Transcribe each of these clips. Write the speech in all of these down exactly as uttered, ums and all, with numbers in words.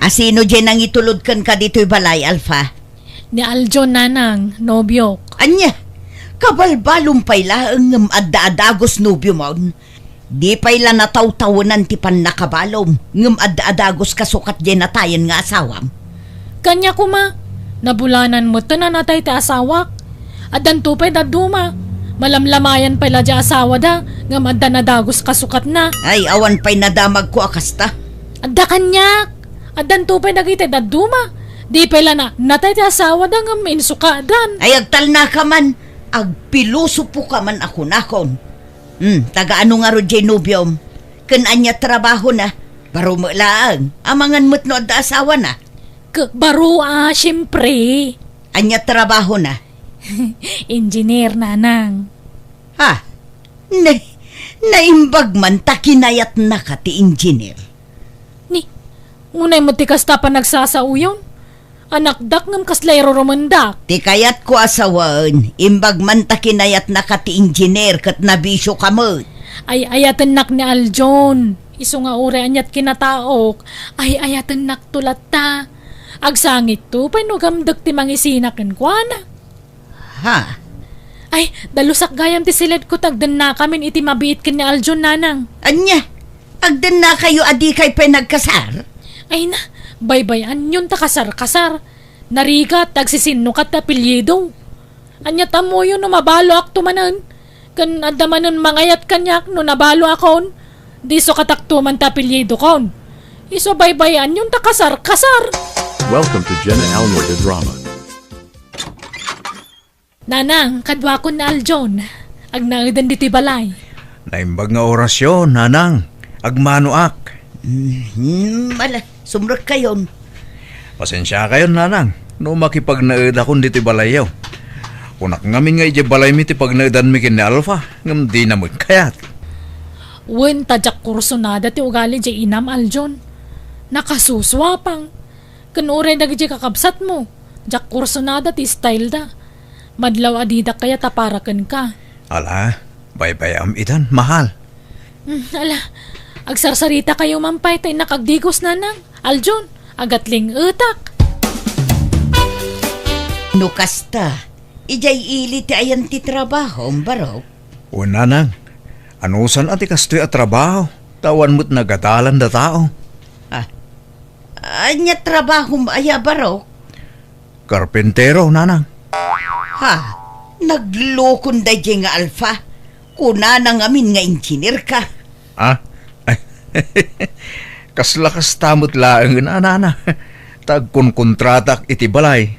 A sino diay nangitulod kenka ditoy balay, Alpha? Ni Aljon, nanang, nobiok. Ania? Kabalbalom pay laeng ngem adda a dagus nobiomon. Di pay la natawtawenan ti pannakabalom, ngem adda a dagus kasukat diay natayen nga asawam. Kaniak koma, nabulanan metten a natay ti asawak. Addanto pay dadduma. Malamlamayan pay la diay asawada, ngem adda nadagus kasukatna. Ay, awan pay nadamagko a kasta. Adda kaniak. Addanto pay dagiti dadduma. Di pay la na, natay ti asawada ngem insukadan. Ay, agtalnaka man. Agpilosopoka man a kunakon. Hmm, taga-ano ngarud diay nobiom? Ken ania trabahona? Baro met laeng. Amangan met no adda asawana? Ke-, baro a, siempre. Ania trabahona? Engineer, nanang. Ha? Ne, naimbag man ta kinayatnaka ti engineer. Ni, unay met ti kasta panagsasaoyon? Anakdak ngem kasla irurumendak. Ti kayatko a sawen, imbag man ta kinayatnaka ti engineer ket nabisioka met. Ay-ayatennak ni Aljon. Isu nga uray aniat kinataok, ay-ayatennak to latta. Agsangitto pay no gamdek ti mangisina kenkuana. Ha? Ay, dalusak gayam ti siledko ta agdennakamin iti mabiit ken ni Aljon, nanang. Ania? Agdennakayo a dikay pay nagkasar? Ay na, baybay-anyon ta kasar-kasar. Narigat, agsisinnukat ti apelyido. Ania ta ammoyo no mabaloakto manen? Ken adda manen mangayat kaniak no nabaloakon? Di sukatakto man ti apelyidokon. Isu baybay-anyon ta kasar-kasar. Welcome to Jenna Almor the Drama. Nanang, kaduakon ni Aljon. Agnaeden ditoy balay. Naimbag nga orasyo, nanang. Agmanoak. Hmm, ala, sumrekkayon. Pasensiakayon, nanang, no makipagnaedakon ditoy balayyo. Kunak ngamin nga idiay balaymi ti pagnaedanmi ken ni Alpha, ngem dina met kayat. Wen, ta diak kursunada ti ugali diay inam, Aljon. Nakasusuapang. Ken uray dagiti kakabsatmo, diak kursunada ti style da. Madlaw a didak kayat a para kenka. Ala, baybay-am itan, mahal. Hmm, ala, agsarsarita kayo man pay ta innak agdigos, nanang. Aljon, agatling-etak. No kasta, idiay ili ti ayan ti trabahom, barok? Wen, nanang, anusan a ti kastoy a trabaho, ta awan met nagadalan da tao. Ah, ania trabahom aya, barok? Karpintero, nanang. Ha? Naglokon daydiay nga Alpha? Kunana ngamin nga engineer ka. Ah? Kasla kasta met laeng, nanang. Ta agkonkontratak iti balay.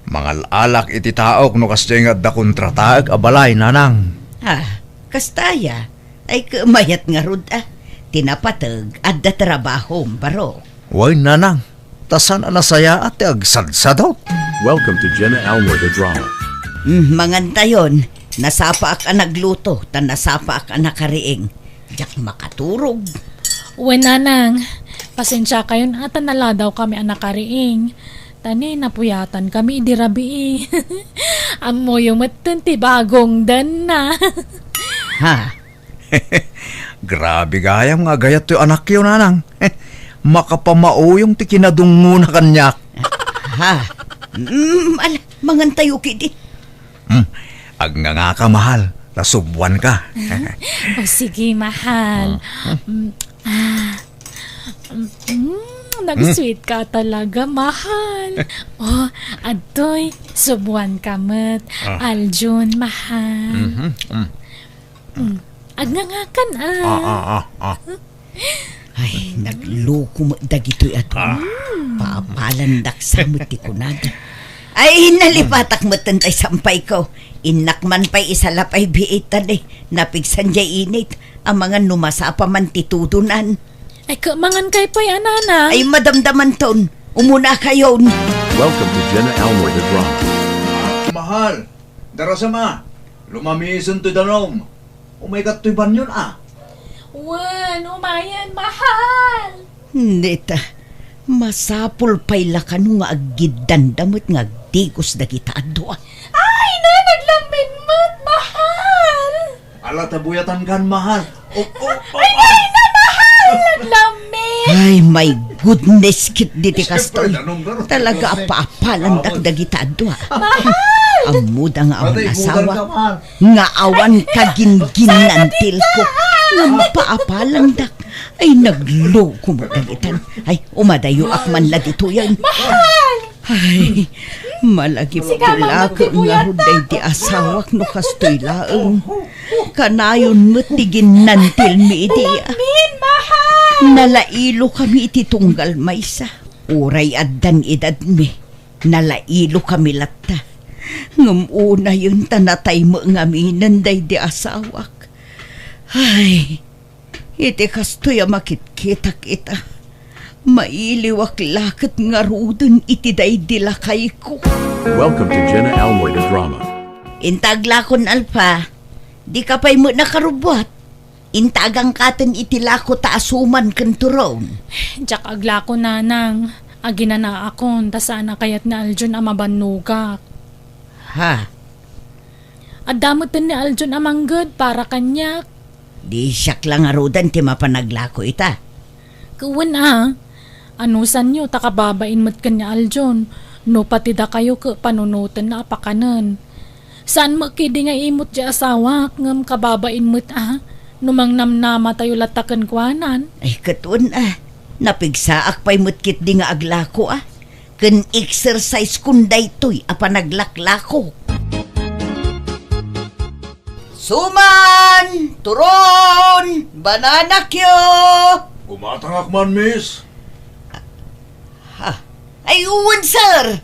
Mangal-alak iti taok no kasdiay nga adda kontrataek a balay, nanang. Ah, kasta aya? Ay, kemayat ngarud, ah. Ti napateg, adda trabahom, barok. Wen, nanang. Ta saan a nasayaat ti agsadsadot. Welcome to Jenna Almor the Drama. Mm, mangantayon. Nasapaak a nagluto, ta nasapaak a nakariing. Diak makaturog. Wen, nanang, pasensiakayon a ta naladawkami a nakariing. Ta ni, napuyatankami idi rabii. Ammoyo metten ti bagongdanna. Ha? Grabe gayam nga agayat toy anakyo, nanang. Makapamauyong ti kinadungngona kaniak. Ha? Mm, ala, mangantayo ketdi. Hmm, agngangaka, mahal, ta subuanka. O, sige, mahal. Ah. Mm, ah. Mm, nag-sweet ka talaga, mahal. O, adtoy, subuanka met. Ah. Aljon, mahal. Mhm, mm. Mm, agngangakan, ah. Ah, ah, ah, ah. Ay, nagloko met dagitoy adu. Ah. Paapalandak sa met ti kunada. Ay, nalipatak metten tay sampayko. Innak man pay isalapay biitan, eh. Napigsan diay init. Amangan no masapa man ti tudonan. Ay, ka-, mangankay pay, a, nanang. Ay, madamdamanton. Umunakayon. Welcome to Jenna Almor the Drama. Mahal, darasem a. Lumamisen toy danum. Umaykat toy banyon, a. Wen, umayen, mahal. Neta, masapul pay la kano nga aggiddanda met nga agdigos dagita a dua. Ay, na, naglammit met, mahal. Ala ta buyatankan, mahal. O, o, o, ay, ay, na, mahal! Naglammit! Ay, my goodness, ket diti kastoy. Talaga a paapalandak dagita a dua. Mahal! Ammoda nga awan asawa, nga awan kaginginnantilko, ngem paapalandak. Ay, nagloko met dagitan. Ay, umadayoak man la ditoyen. Mahal! Ay, malagipko la ket ngarud daydi asawak no kastoy laeng. Kanayon met ti ginnantilmi idi. Ulamin, mahal! Nalailokami iti tunggal maysa. Uray addan edadmi, nalailokami latta. Ngem unayen ta natay met ngaminen daydi asawak. Ay, iti kastoy a makitkitak ita, mailiwak la ket ngaruden iti daydi lakayko. Welcome to Jenna Almoy the Drama. Inta aglakon, Alpha. Dika pay met nakarubbuat. Inta agangkaten iti lako ta asuman ken turon. Diak aglako, Nanang. Aginanaakon ta saan a kayat ni Aljon a mabannogak. Ha? Adda metten ni Aljon a mangged para kaniak. Di siak la ngaruden ti mapan aglako ita. Ket wen a, anusanyo ta kababain met ken ni Aljon, no pati dakayo ket panunotenna a pakanen. Saan met ketdi nga imut ti asawak, ngem kababain met a, no mangnamnamatayo latta kenkuanan. Ay, ket wen a, napigsaak pay met ketdi nga aglako a. Ken exercise kon daytoy a panaglaklako. Suman! Turon! Banana cue! Gumatangak man, miss. Ha? Ay, wen, sir!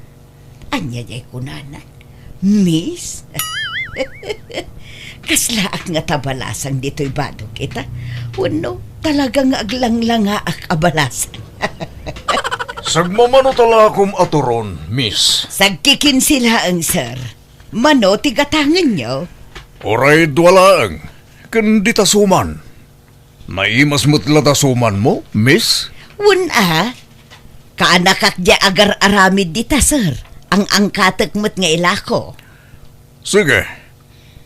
Ania diay kunana? Miss? Kaslaak nga ta balasang ditoy badok ita? Wenno, talaga nga aglanglangaak a balasang? Sagmamano ta lakom a turon, miss. Sagkikinse laeng, sir. Mano ti gatangenyo? Uray dua laeng, ken dita suman. Naimas met la ta sumanmo, miss? Wen a, kaanakak diay agar-aramid dita, sir. Ang-angkatek met nga ilako. Sige,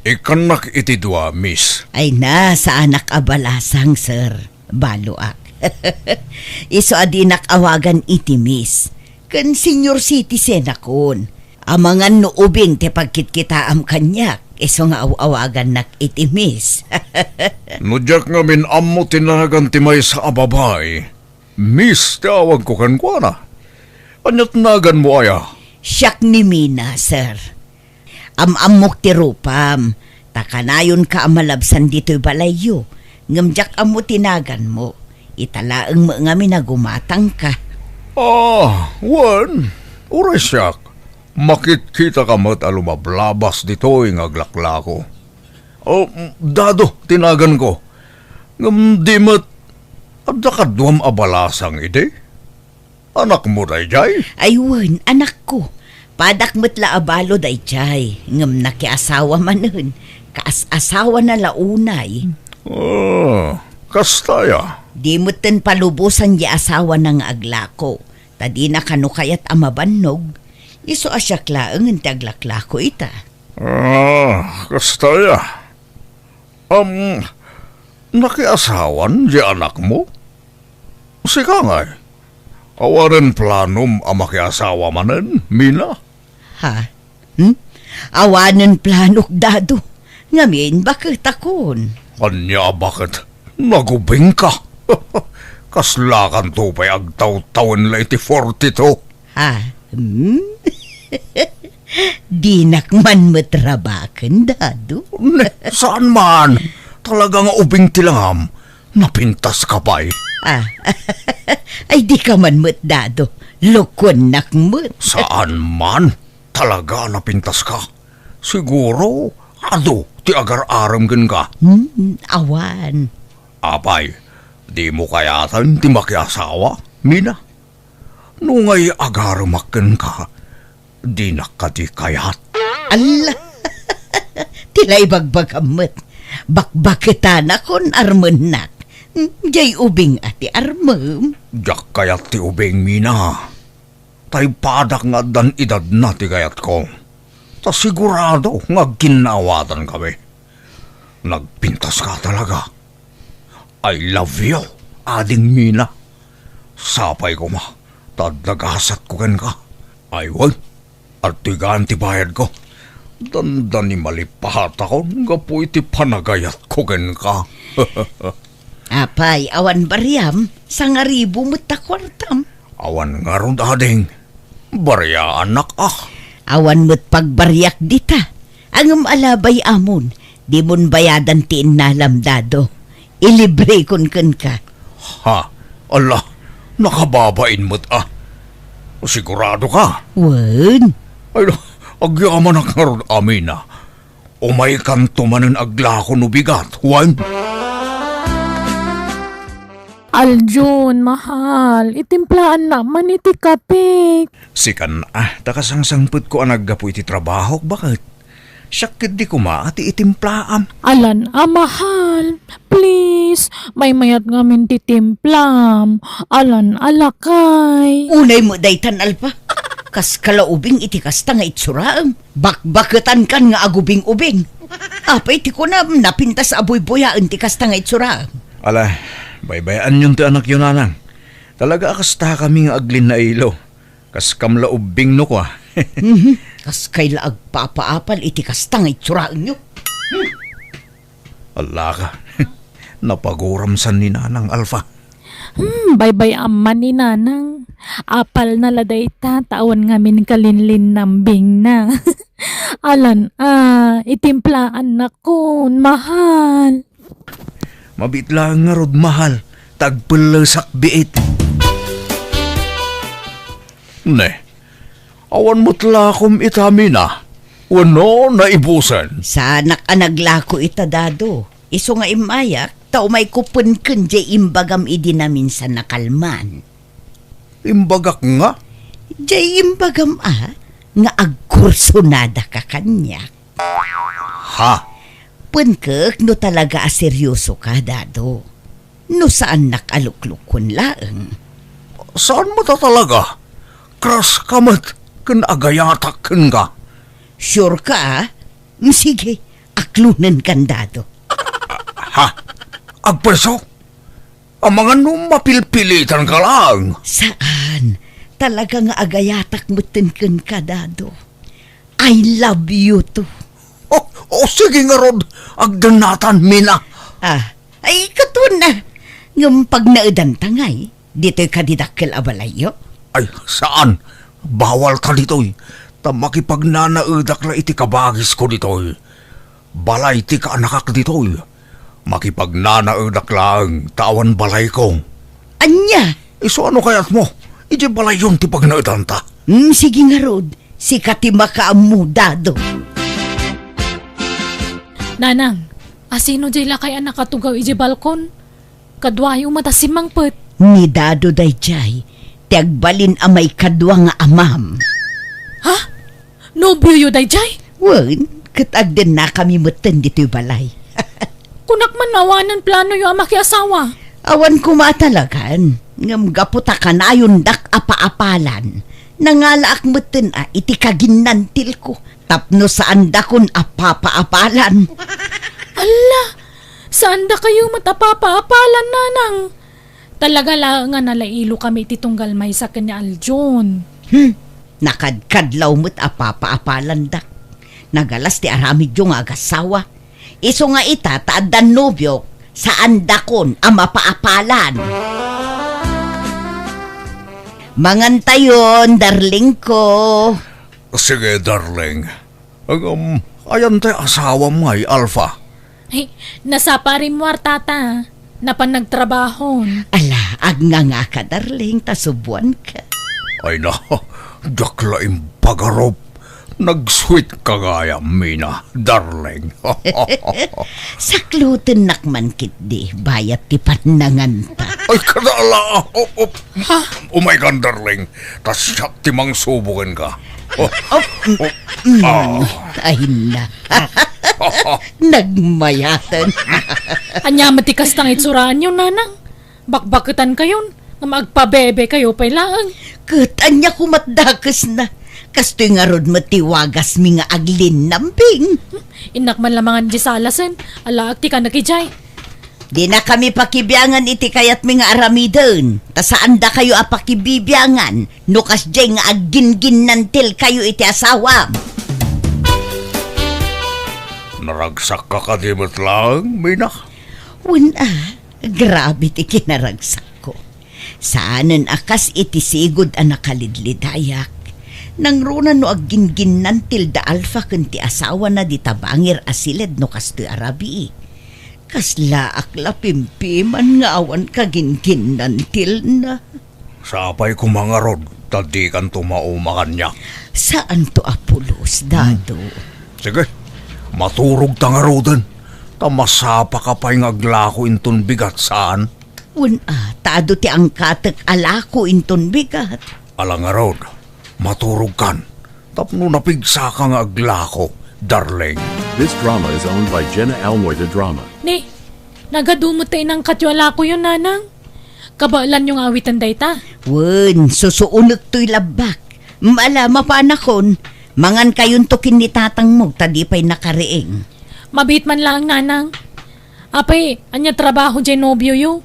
ikkannak iti dua, miss. Ay na, saanak a balasang, sir. Baloak. Isu a dinak awagan iti miss. Ken senior citizen akon. Amangan no ubing ti pagkitkitaam kaniak, isu nga aw-awagannak iti miss. No diak ngamin ammo ti nagan ti maysa a babai, miss ti awagko kenkuana. Ania ti naganmo aya? Siak ni Mina, sir. Am-ammok ti rupam, ta kanayonka a malabsan ditoy balayyo, ngem diak ammo ti naganmo. Ita laeng met ngamin a gumatangka. Ah, wen, uray siak. Makitkitaka met a lumablabas ditoy nga aglaklako. Oh, Dado ti naganko. Ngem di met, adda kaduam a balasang idi? Anakmo daydiay? Ay wen, anakko. Padak met la a balo daydiay, ngem nakiasawa manen. Kaas-asawana la unay. Ah, kasta aya? Di metten palubosan di asawana nga aglako, ta dina kano kayat a mabannog. Isu a siak laengen ti aglaklako ita. Ah, kasta aya? Am, nakiasawan di anakmo? Sika ngay, awanen planom a makiasawa manen, Mina? Ha? Hmm? Awanen planok, Dado. Ngamin, baketakon. Ania a baket? Nagubingka. Kaslakanto pay agtawtawen la iti forty-two. Ha? Hmm? Dinak man met rabaken, Dado. Ne, saan man. Talaga nga ubing ti langam. Napintaska pay. Ah. Ay, dika man met, Dado. Lokuennak met. Saan man. Talaga napintaska. Siguro, adu ti agar-arem kenka. Hmm, awan. Apay, dimo kayaten ti makiasawa, Mina? No ngay agaremak kenka, dinak kadi kayat. Alla! Ti la ibagbagam met. Bakbaketanakon armennak. Diay ubing a ti armem. Diak kayat ti ubing, Mina. Tay padak nga addan edadna ti kayatko. Ta sigurado nga agkinnaawatankamin. Nagpintaska talaga. I love you, Ading Mina. Sapay koma, ta adda gasatko kenka. Ay, wen, adtoy gayam ti bayadko. Dandani malipatakon gapu iti panagayatko kenka. Apay, awan bariam, sangaribu met ta kuartam. Awan ngarud, ading. Bariaannak, ah. Awan met pagbariak dita. Ngem ala bay-amon, dimon bayadan ti innalam, Dado. Ilibrekon kenka. Ha? Ala, nakababain met, ah. Sigurado ka? Wen. Ay, agyamanak ngarud, Mina. Umaykanto manen aglako no bigat, wen? Aljun, mahal, itimplaan man iti kapik. Sikan, ah, ta kasangsangpetko a naggapu iti trabahok, baket? Siak ketdi koma ti itimplaam. Alan a, mahal, please, maymayat ngamin ti timplam. Alan a, lakay. Unay met daytan, Alfa. Kas kalaubing iti kasta nga itsuraem. Bakbaketankan nga agubing-ubing. Apay ti kunam, napintas a buybuyaen ti kasta nga itsuraem? Ala, baybayaanyon ti anakyo, nanang. Talaga a kastakami nga aglinnailo. Kas kam la ubbing no kua. Mhm. Kaskay la agpapaapal iti kasta nga itsuraenyo. Allaka. Napaguram san ni Nanang, Alfa. Hmm, baybay-am man ni Nanang. Apalna la dayta, ta awan ngamin kalinlinnambingna. Alan a, itimplaannakon, mahal. Mabiit laeng ngarud, mahal, ta agpellesak biit. Ne, awan met lakom ita, Mina, wenno naibusen? Saanak a naglako ita, Dado. Isu nga immayak, ta umayko penken diay imbagam idi naminsan a kalman. Imbagak nga? Diay imbagam a, nga agkursunadaka kaniak. Ha? Penkek no talaga a seriosoka, Dado. No saannak a luklukkon laeng. Saan met a talaga? Crush ka met ken agayatak kenka. Sure ka, a? Mm, sige, aklonenkan, Dado. Ha? Agpayso? Amangan no mapilpilitanka laeng. Saan. Talaga nga agayatak metten kenka, Dado. I love you too. Oh, oh, sige ngarud, agdennatan, Mina. Ah, ay, katuan na. Ngem pagnaedanta ngay, ditoy kadi dakkel a balayyo? Ay, saan. Bawalta ditoy. Ta makipagnanaedak la iti kabagisko ditoy. Balay ti kaanakak ditoy. Makipagnanaedak laeng ta awan balayko. Ania? Isu a no kayatmo, idiay balayyon ti pagnaedanta. Hmm, sige ngarud, sika ti makaammo, Dado. Nanang, asino diay lakay a nakatugaw idiay balkon? Kaduayo met a simmangpet. Ni Dado daydiay, ti agbalin a maikadua nga amam. Ha? Nobioyo daydiay? Wen, ket agdennakami metten ditoy balay. Kunak man no awanen planoyo a makiasawa. Awan koma a talagan, ngem gapu ta kanayondak a paapalan, nangalaak metten a iti kaginnantilko tapno saandakon a papaapalan. Alla, saandakayo met a papaapalan, Nanang. Talaga laeng a nalailokami iti tunggal maysa ken ni Aljon. Hmm, nakadkadlaw met a papaapalandak. Nagalas ti aramidyo nga agassawa. Isu nga ita ta addan nobiok, saandakon a mapaapalan. Mangantayon, darling ko. Sige, darling. Ngem, ayan tay asawam ngay, Alpha? Ay, nasapa rimmuar, tata. Napan nagtrabahon. Ala, agngangaka, darling, ta subuanka. Ay na, diak la impagarup. Nag-sweet ka gayam, Mina, darling. Saklutennak man ketdi, bayat ti pannanganta. Ay, kada ala, oh, oh. Ha? Umaykan, darling. Ta siak ti mangsubo kenka. Oh, oh, mm, oh, mm. Ah. Ay na. Nagmayaten. Ania met ti kasta nga itsuraanyo, Nanang? Bakbaketankayon, ngem agpabebekayo pay laeng. Ket ania komat dakesna? Kastoy ngarud met ti wagasmi nga aglinnambing. Innak man la mangan diay salasen, alaak ti kanek idiay. Dinakami pakibiangan iti kayatmi nga aramiden, ta saandakayo a pakibibiangan no kasdiay nga aggingginnantilkayo iti asawam. Naragsakka kadi met laeng, Mina? Wen a, grabe ti kinaragsakko. Saanen a kas iti sigud a nakalidlidayak. Nangruna no aggingginnantil da Alfa ken ti asawana dita bangir a siled no kastoy a rabii. Kaslaak la pimpiman nga awan kagingginnantilna. Sapay koma ngarud, ta dikanto mauma kaniak. Saanto a pulos, Dado. Hmm. Sige, maturogta ngaruden, ta masapaka pay nga aglako inton bigat, saan? Wen a, ta adu ti angkatek a lako inton bigat. Ala ngarud, maturogkan, tapno napigsaka nga aglako, darling. This drama is owned by Jenna Almoita Drama. Ni, nagadu met ta inangkatyo a lakoyo, nanang? Kabaelanyo nga awiten dayta? Wen, susuonektoy labbak. Ala, mapanakon, mangankayonto ken ni tatangmo, ta di pay nakariing. Mabiit man laeng, nanang. Apay, ania trabaho diay nobioyo?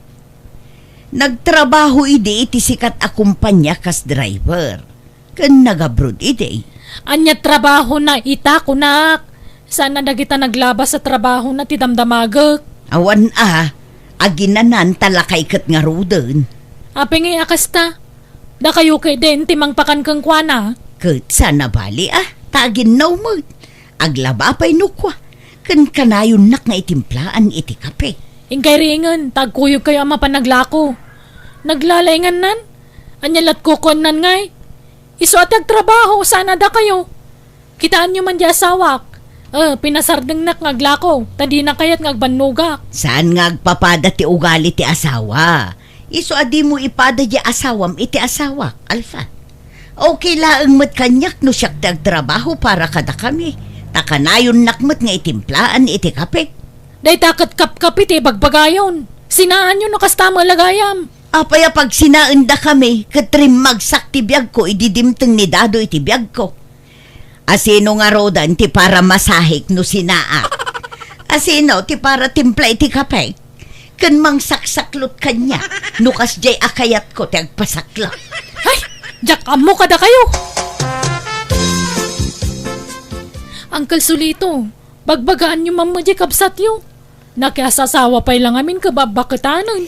Nagtrabaho idi iti sikat a kompania kas driver. Ken nagabroad idi. Ania trabahona ita, kunak? Saan a dagita naglabas a trabahona ti damdamagek. Awan a, aginanan ta lakay ket ngaruden. Apay ngay a kasta? Dakayo ketdin ti mangpakan kenkuana? Ket saan a bali a, ta aginnaw met. Aglaba pay no kua, ken kanayonnak nga itimplaen iti kape. Inkay riingen, ta agkuyogkayo a mapan aglako. Naglalaingannan? Ania lat kukuannan ngay? Isu a ti agtrabaho, saan a dakayo. Kitaenyo man diay asawak. Eh, pinasardengnak nga aglako, ta dina kayat nga agbannogak. Saan nga agpapada ti ugali ti asawa? Isu a dimo ipada diay asawam iti asawak, Alfa. Okay laeng met kaniak no siak ti agtrabaho para kadakami, ta kanayonnak met nga itimplaen iti kape. Dayta ket kapkape ti ibagbagayon. Sinaanyo no kasta met a gayam. Apay a pagsinaendakami ket rimmagsak ti biagko idi dimteng ni Dado iti biagko? Asino ngaruden ti para masahek no sinaak? Asino ti para timpla iti kapek? Ken mangsaksaklot kaniak no kasdiay a kayatko ti agpasaklot. Ay, diak ammo kadakayo! Uncle Solito, bagbagaanyo man met diay kabsatyo. Nakiasasawa pay la ngamin ket babbaketanen.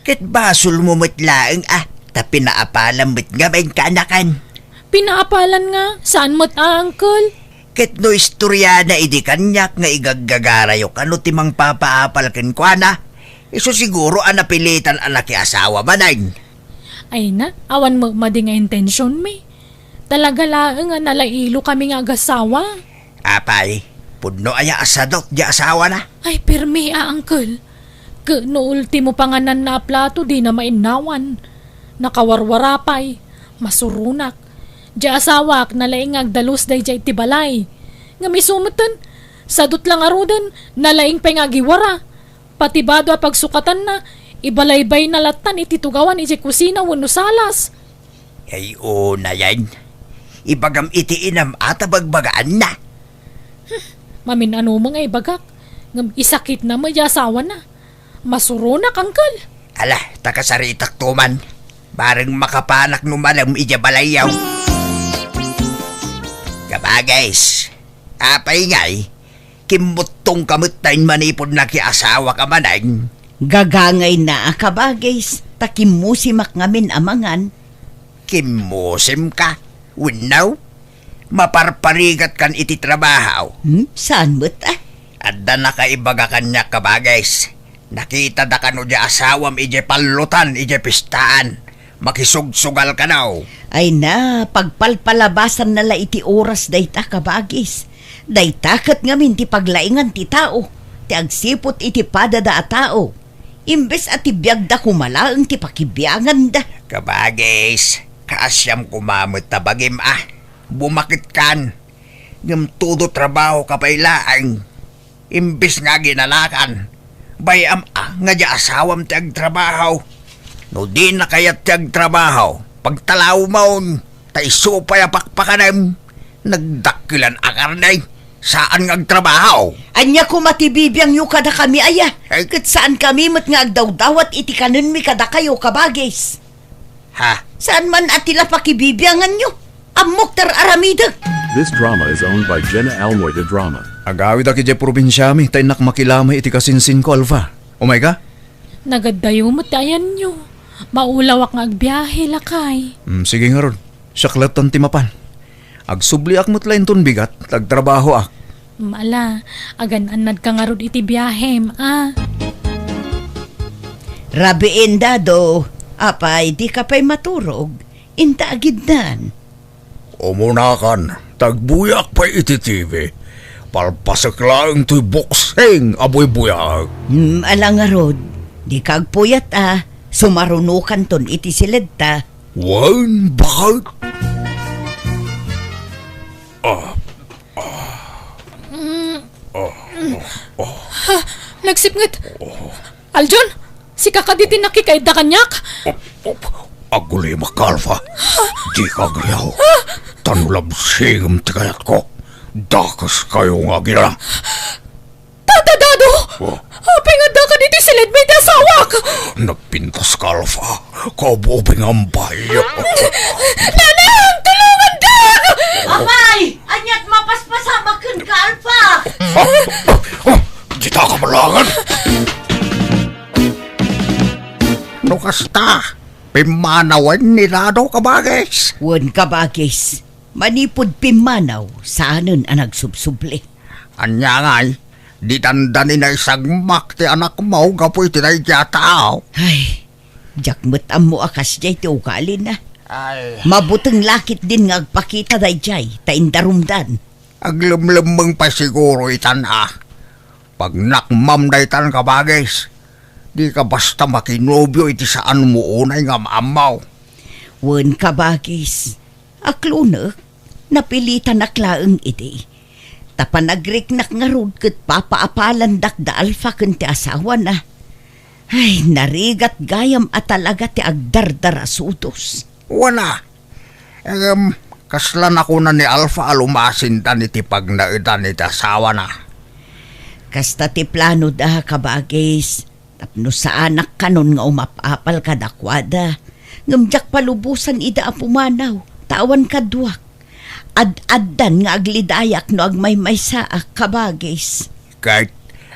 Ket basolmo met laeng a, ta pinaapalam met ngamin kanakan. Pinaapalan nga, saan met a, uncle? Ket no istoriana idi kaniak nga igaggagarayo kano ti mangpapaapal kenkuana, isu siguro a napilitan a nakiasawa manen. Ay na, awan met madi nga intensionmi. Talaga laeng a nalailokami nga agasawa. Apay, pudno aya a sadut diay asawana? Ay, permi a, uncle. Ket no ultimo pangananna a plato, dina mainnawan. Nakawarwara pay. Masuronak. Diay asawak, nalaing nga agdalus daydiay iti balay. Ngem isu metten, sadut la ngaruden, nalaing pay nga agiwara. Pati bado a pagsukatanna, ibalaybayna lattan iti tugawan idiay kusina wenno salas. Ay, unayen. Ibagam iti inam a ta bagbagaanna. Hmm, mamin-ano met nga ibagak, ngem isakitna met diay asawana. Masuronak, uncle. Ala, ta kasaritakto man. Bareng makapanak no malem idiay balayyo. Kabagis, apay ngay, kimmuttongka met ta manipud nakiasawaka manen? Gagangayna a kabagis, ta kimmusimak ngamin a mangan. Kimmusimka? Wenno, maparparigatkan iti trabaho? Hmm? Saan met, a? Adda nakaibaga kaniak, kabagis. Nakitada kano diay asawam idiay pallotan idiay pistaan. Makisugsugal kano. Ay na, pagpalpalabasanna la iti oras dayta, kabagis. Dayta ket ngamin ti paglaingan ti tao, ti agsiput iti padada a tao. Imbes a ti biagda koma laeng ti pakibianganda. Kabagis, kaasiam koma met ta bagim a. Bumaketkan. Ngem todo trabahoka pay laeng. Imbes nga aginanakan, bay-am a nga diay asawam ti agtrabaho. No dina kayat ti agtrabaho, pagtalawmon, ta isu pay a pakpakanem, nagdakkelan a karne. Saan nga agtrabaho? Ania koma ti bibiangyo kadakami, aya? Ay. Ket saankami met nga agdawdawat iti kanenmi kadakayo, kabagis. Ha? Saan man a ti la pakibibianganyo? Ammok ti ar-aramidek. This drama is owned by Jenna Almoy de Drama. Agawidak idiay probinsiami, ta innak makilamay iti kasinsinko, Alpha. Umay ka? Nagaddayo met ti ayanyo. Maulawak nga agbiahe, lakay. Hmm, sige ngarud. Siak latta ti mapan. Agsubliak met la inton bigat, ta agtrabahoak. Hmm, ala, agan-annadka ngarud iti biahem, a. Rabiin, Dado. Apay, dika pay maturog? Inta agiddan. Umunakan, ta agbuyaak pay iti T V. Palpasek laeng toy boksing a buybuyaek. Hmm, ala ngarud, dika agpuyat a, sumarunokanton iti siledta. Wen, bakit? Ah, Mm. Ah, ah, ah. Ha, nagsipnget. Aljon, sika kadi ti nakikaidda kaniak? Op, op. Agulimak, Alpha. Dika agriaw. Ta no labsingem ti kayatko, dakeskayo nga aginana. Tata Dado! Oh. Apay nga addaka ditoy siledmi iti asawak? Nagpintas ka, Alpha. Kaububing ambay. Nanang, tulongandak! Apay, aniat mapaspasamak kenka, Alpha? Ah, ah, ah, dita ka malangan. No kasta, pimmanawen ni Dado, kabagis. Wen, kabagis. Manipud pimmanaw, saanen a nagsubsubli. Ania ngay, di dandani naisagmak ti anakmo gapu iti daydiay a tao? Ay, diak met ammo a kasdiay ti ugalina. Ay. Mabuteng la ketdin nga agpakita daydiay, ta indarumdan. Aglemlemmeng pay siguro itan a. Pagnakmam daytan, kabagis. Dika basta makinobio iti saanmo unay nga maammo. Wen, kabagis. Aklonek, napilitanak laeng idi. Ta panagriknak ngarud ket papaapalandak da Alpha ken ti asawana. Ay, narigat gayam a talaga ti agdardarasudos. Wen a, ngem kasla nakuna ni Alpha a lumasindan iti pagnaedan iti asawana? Kasta ti planoda, kabagis. Tapno saanak kanon nga umap-apal kadakuada, ngem diak palubosan ida a pumanaw, ta awan kaduak. Ad-addan nga aglidayak no agmaymaysaak, kabagis. Ket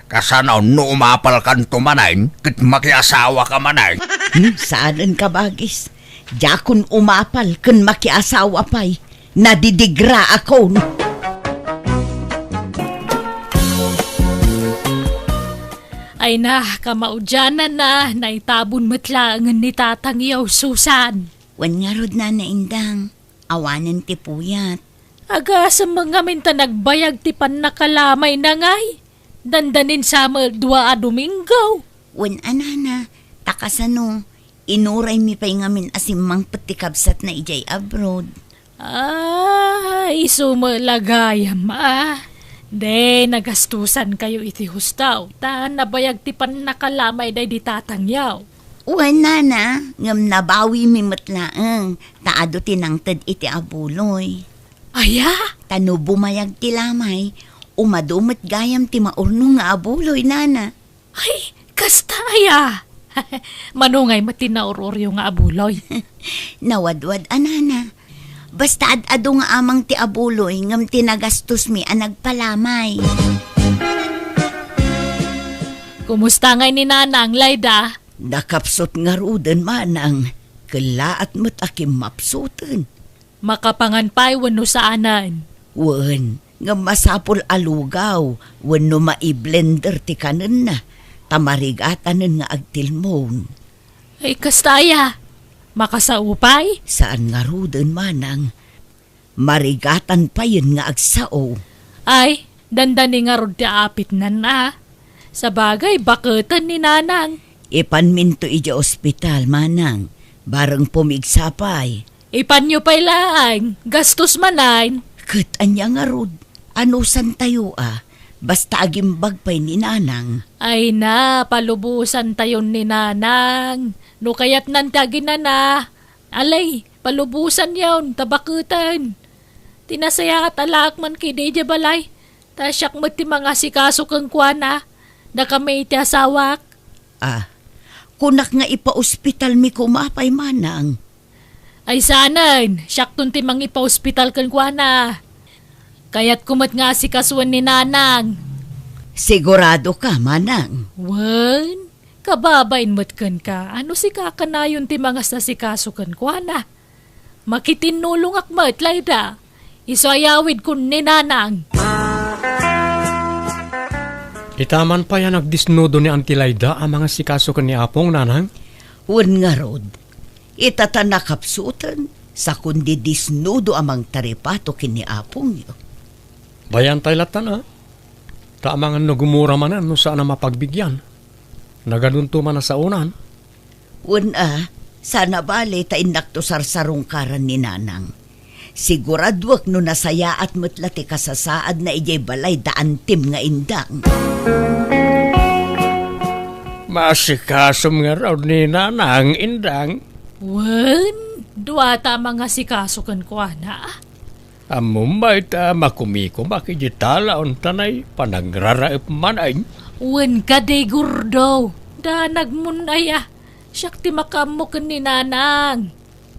kasano no umapalkanto manen ket makiasawaka manen? Hmm, saanen, kabagis. Diakon umapal ken makiasawa pay. Nadidigraakon. Ay na, kamaudiananna, naitabon met laengen ni tatangyo, Susan. Wen ngarud, Nana Indang, awanen ti puyat. Agasem ngamin ta nagbayag ti pannakalamayna ngay. Dandanin sa met dua a Domingo. Wen a, Nana, ta kasano, inuraymi pay ngamin a simmangpet ti kabsatna idiay abroad. Ah, isu met la gayam, a. Di, nagastusankayo iti husto, ta nabayag ti pannakalamay daydi tatangyo. Wen, Nana, ngem nabawimi met laeng, ta adu ti nangted iti abuloy. Aya? Ta no bumayag ti lamay, umadu met gayam ti maurnong nga abuloy, Nana. Ay, kasta aya! Mano ngay met ti naur-uryo nga abuloy? Nawadwad a, Nana. Basta ad-adu nga amang ti abuloy ngem ti nagastosmi a nagpalamay. Kumusta ngay ni Nanang, Layda? Nakapsut ngaruden, Manang. Kellaat met a kimmapsuten. Makapangan pay wenno saanen? Wen, ngem masapul a lugaw wenno mai-blender ti kanenna, ta marigatanen nga agtilmon. Ay, kasta aya? Makasao pay? Saan ngaruden, Manang. Marigatan payen nga agsao. Ay, dandani ngarud ti aapitnan a. Sabagay, baketen ni Nanang. Ipanminto idiay ospital, Manang. Bareng pumigsa pay. Ipanyo pay laeng, gastos manen. Ket ania ngarud? Anusantayo a? Basta agimbag pay ni Nanang. Ay na, palubosantayon ni Nanang. No kayatnan ti aginana, alay, palubosanyon, ta baketen. Ti nasayaat a laak man kadi idiay balay. Ta siak met ti mangasikaso kenkuana, dakami iti asawak. Ah, kunak nga ipaospitalmi koma pay, manang. Ay saanen, siakton ti mangipaospital kenkuana. Kayatko met nga asikasuen ni nanang. Sigurado ka, manang? Wen, kababain met kenka, a no sika kanayon ti mangasikaso kenkuana. Makitinnulongak met, Layda. Isu a yawidkon ni nanang. Ita man pay a nagdisnudo ni Auntie Layda a mangasikaso ken ni Apong, nanang? Wen ngarud, ita ta nakapsuten, sakon di disnudo a mangtaripato ken ni Apongyo. Bayan tay lattan, a? Ta amangan no gumura manen no saan a mapagbigyan. Nagadunto man a saonan. Wen a, saan a bale ta innakto sarsarungkaran ni nanang. Siguraduek no nasayaat met la ti kasasaadna idiay balay da Antim nga Indang. Maasikasom ngarud ni nanang, Indang. Wen, duata a mangasikaso kenkuana. Ammom met a makumikomak iti talaon ta nay panagraraep manen. Wen kadi, Gordo, danagmon aya. Siak ti makaammo ken ni nanang.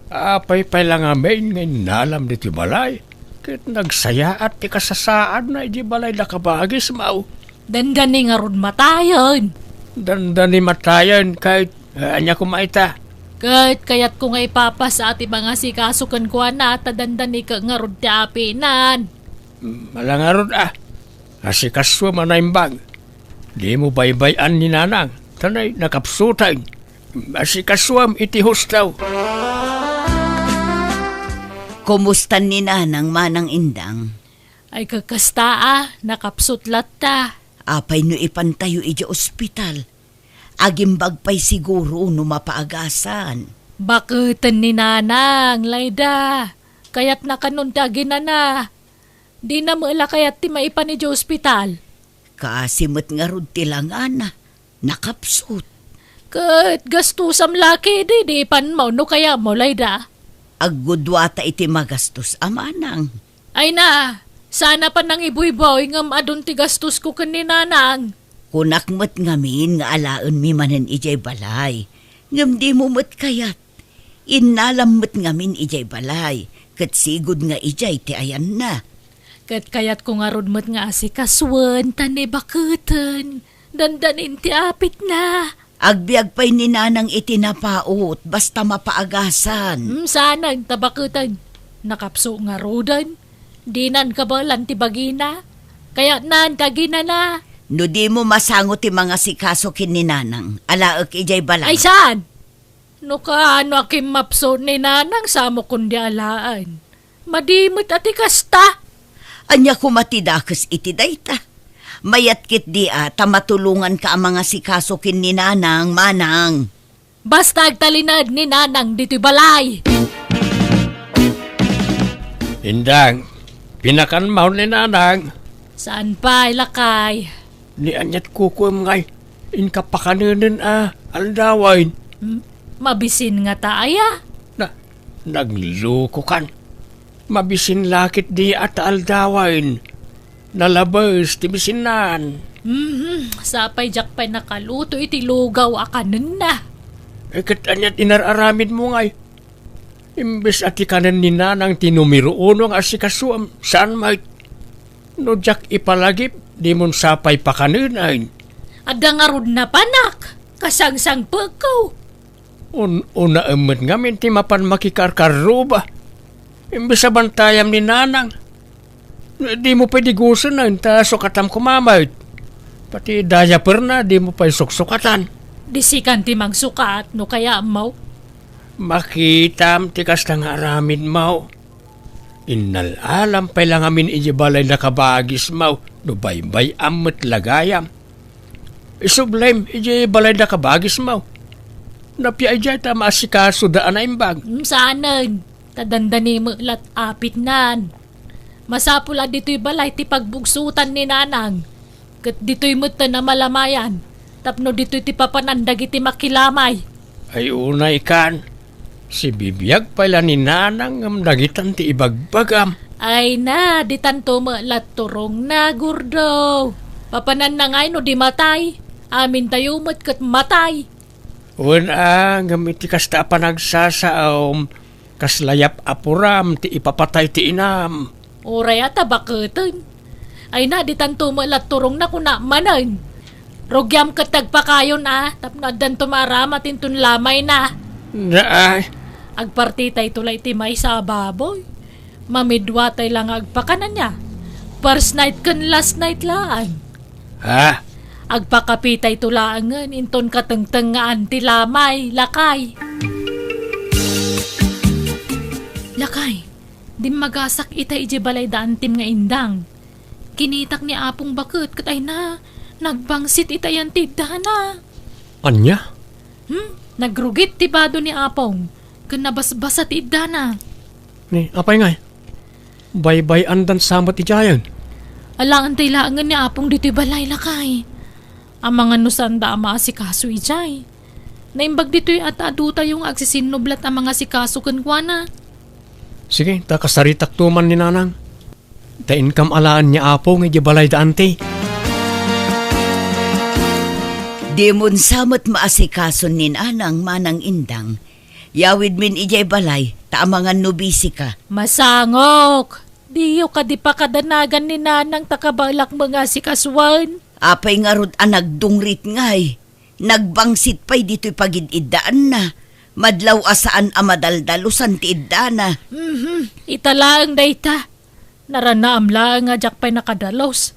Apay pay la ngamin nga innalam ditoy balay, ket nagsayaat ti kasasaadna idiay balay da kabagismo. Dandani ngarud matayen. Dandani matayen ket, eh, ania koma ita? Ket kayatko nga ipapasa ti mangasikaso kenkuana ta dandani ket ngarud ti apinan. Mm, ala ngarud a. Asikasuem a naimbag. Dimo baybay-an ni nanang, ta nay nakapsuten. Asikasuem iti husto. Kumusta ni nanang, manang Indang? Ay, kakasta a, nakapsut latta. Apay no ipantayo idiay ospital? Agimbag pay siguro no mapaagasan. Baketen ni nanang, Layda. Kayatna kanon ti aginana. Dina met la kayat ti maipan idiay ospital. Kaasi met ngarud ti langana. Nakapsut. Ket gastusam la ketdi, di ipanmo no kayatmo, Layda. Agguduata iti magastos a manang. Ay na, saan a panangibuybuy ngem adun ti gastosko ken ni nanang. Kunak met ngamin nga alaenmi manen idiay balay. Ngem dimo met kayat. Innalam met ngamin idiay balay, ket sigud nga idiay ti ayanna. Ket kayatko ngarud met nga asikasuen, ta ni baketen, dandanin ti apitna. Agbiag pay ni nanang iti napaut, basta mapaagasan. Hmm, saanen, ta baketen. Nakapso ngaruden. Dinan kabaelan ti bagina. Kayatnan ti aginana. No dimo masango ti mangasikaso ken ni nanang, alaek idiay balay. Ay, saan? No kaano a kimmapso ni nanang, samokon di alaen. Madi met a ti kasta. Ania koma ti dakes iti dayta? Mayat ketdi a ta matulonganka a mangasikaso ken ni nanang, manang. Basta agtalinaed ni nanang ditoy balay. Indang, pinakanmo ni nanang? Saan pay, lakay? Ni aniat kukuem ngay, inka pakanenen a aldawen. M-, mabisin ngata aya? Na, naglukokan. Mabisin la ketdi a ta aldawen. Nalabes ti bisinnan. Mhm, sapay diak pay nakaluto iti lugaw a kanenna. Eh, ket aniat inar-aramidmo ngay? Imbes a ti kanen ni nanang ti numero uno nga asikasuem, saan met? No diak ipalagip, dimon sapay pakanenen. Adda ngarud napanak, kasangsangpekko. Un-, unaem met ngamin ti mapan makikarkarruba. Imbes a bantayam ni nanang. Dimo pay digusonen, ta sukatam koma met. Pati diaperna, dimo pay suksukatan. Di sikan ti mangsukat, no kayatmo. Makitam ti kasta nga aramidmo. Innal-alam pay la ngamin idiay balay da kabagismo, no baybay-am met la gayam. Isublem idiay balay da kabagismo. Napia idiay ta maasikasoda a naimbag. Mm, saanen, ta dandani met lat apitnan. Masapul a ditoy balay ti pagbugsotan ni nanang, ket ditoy metten a malamayan, tapno ditoy ti papanan dagiti makilamay. Ay, unay kan. Sibibiag pay la ni Nanang ngem dagitan ti ibagbagam. Ay na, ditanto met la turongna, Gordo. Papananna ngay no di matay? Amintayo met ket matay. Wen a, ngem iti kasta a panagsasaom, kasla yap-apuram ti ipapatay ti inam. Uray a ta baketen. Ay na, ditanto met la turongna, kuna manen. Rugiam ket ti agpakayon a, tapno addanto maaramat inton lamayna. Naay. Agpartitayto la iti maysa a baboy. Mamiduatay la nga agpakan ania. First night ken last night laeng. Ha? Agpakapitayto laengen inton katengtengngaan ti lamay, lakay. Lakay, dimmagasak itay idiay balay da antim nga indang. Kinitak ni Apong baket ket ay na, nagbangsit itay ti iddana. Ania? Hmm? Nagrugit ti bado ni Apong, ken nabasbasa ti iddana. Ni, apay ngay? Baybay-andan sa met idiayen? Alaantay laengen ni Apong ditoy balay, lakay. Amangan no saanda a maasikaso idiay. Naimbag ditoy a ta adutayo nga agsisinnublat a mangasikaso kenkuana. Sige, ta kasaritakto man ni Nanang. Ta inkam alaen ni Apong idiay balay da anti. Dimon sa met maasikason ni Nanang, Manang Indang. Yawidmin idiay balay, ta amangan no bisika. Masangok! Diyo kadi pakadanagan ni Nanang ta kabaelak mangasikasuan? Apay ngarud a nagdungrit ngay? Nagbangsit pay ditoy pagid-iddaanna. Madlaw a saan a madaldalusan ti iddana. Mhm, ita laeng dayta. Naranaam laeng a diak pay nakadalus.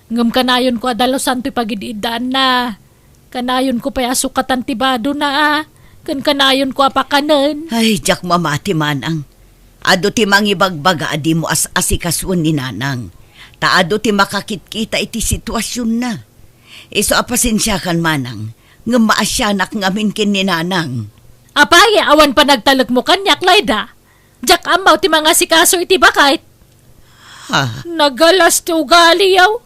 Ngem kanayonko a dalusan toy pagid-iddaanna. Kanayonko pay a sukatan ti badona a. Ken kanayonko a pakanen. Ay, diak mamati, Manang. Adu ti mangibagbaga a dimo as-asikasuen ni Nanang. Ta adu ti makakitkita iti situasionna. Isu a pasensiakan, Manang, ngem maasianak ngamin ken ni Nanang. Apay, awan panagtalekmo kaniak, Layda? Diak ammo ti mangasikaso iti baket. Ha? Nagalas ti ugaliyo.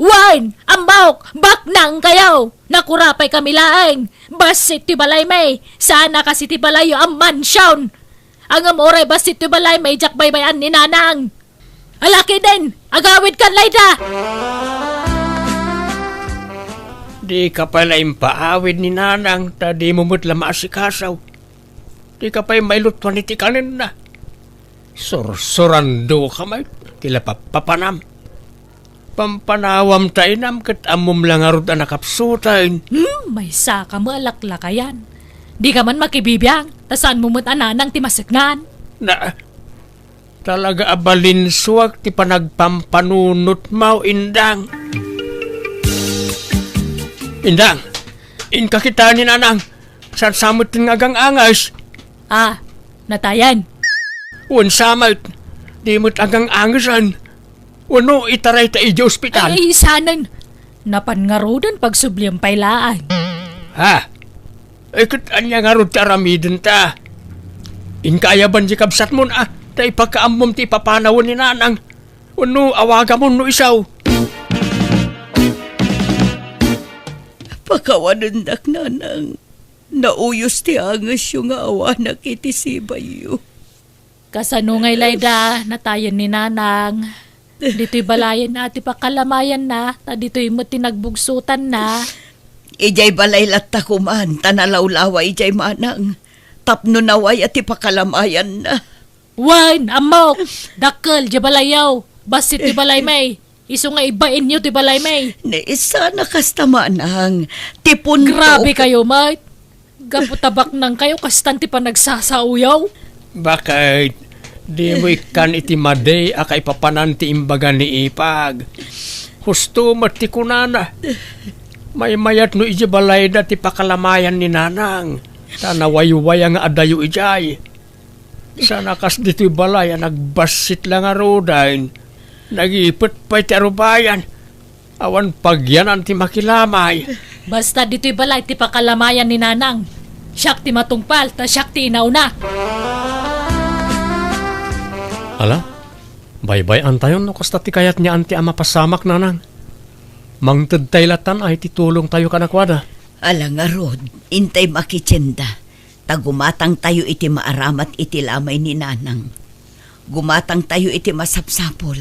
Wen, ammok, baknang kayo. Nakurapaykami laeng. Bassit ti balaymi. Saan a kas iti balayyo a mansion. Ngem uray bassit ti balaymi, diak baybay-an ni Nanang. Alakiden, agawidkan, Layda! Dika pay la impaawid ni Nanang, ta dimo met la maasikaso. Dika pay mailutuan iti kanenna. Sursurandoka met, ti la pappapanam. Pampanawam ta inam ket ammom la ngarud a nakapsuten. Hmm, maysaka met a laklakayan. Dika man makibibiang, ta saanmo met a Nanang ti maseknan. Na, Talaga a balinsuak ti panagpampanunotmo, Indang. Indang, inka kitaen ni Nanang. Saan sa met nga agang-anges? Ah, natayen. Wen sa met, di met agang-angesen. Wenno itarayta idiay ospital? Ay, ay, saanen. Napan ngaruden, pagsublian pay laeng. Ha? Ay, ket ania ngarud ti aramidenta? Inka ayaban ti kabsatmon a, ta ipakaammom ti ipapanawen ni Nanang. Wenno awagamon no isu. Pakawanendak, Nanang. Nauyos ti angesyo nga awanak iti sibayyo. Kasano ngay, Layda, natayen ni Nanang? Ditoy balayen a ti pakalamayanna, ta ditoy met ti nagbugsotanna. Idiay balay latta koman, ta nalawlawa idiay, Manang. Tapno naway a ti pakalamayanna. Wen, ammok, dakkel diay balayyo. Bassit ti balaymi. Isu nga ibainyo ti balaymi. Ni, saan a kasta, Manang. Ti punto. Grabe kayo, met. Gapu ta baknang kayo, kastan ti panagsasaoyo. Baket, dimo ikkan iti madi a kaipapanan ti imbaga ni Ipag. Husto met ti kunana. Maymayat no idiay balayda ti pakalamayan ni Nanang. Ta nawaywaya nga adayo idiay. Saan a kas ditoy balay a nagbassit la ngaruden. Nagipet pay ti arubayan. Awan pagyanan ti makilamay. Basta ditoy balay ti pakalamayan ni Nanang. Siak ti matungpal, ta siak ti inauna. Ala, baybay-antayon no kasta ti kayat ni Anti a mapasamak, Nanang. Mangtedtay latan ay ti tulongtayo kadakuada. Ala ngarud, intay makitienda. Ta gumatangtayo iti maaramat iti lamay ni Nanang. Gumatangtayo iti masapsapul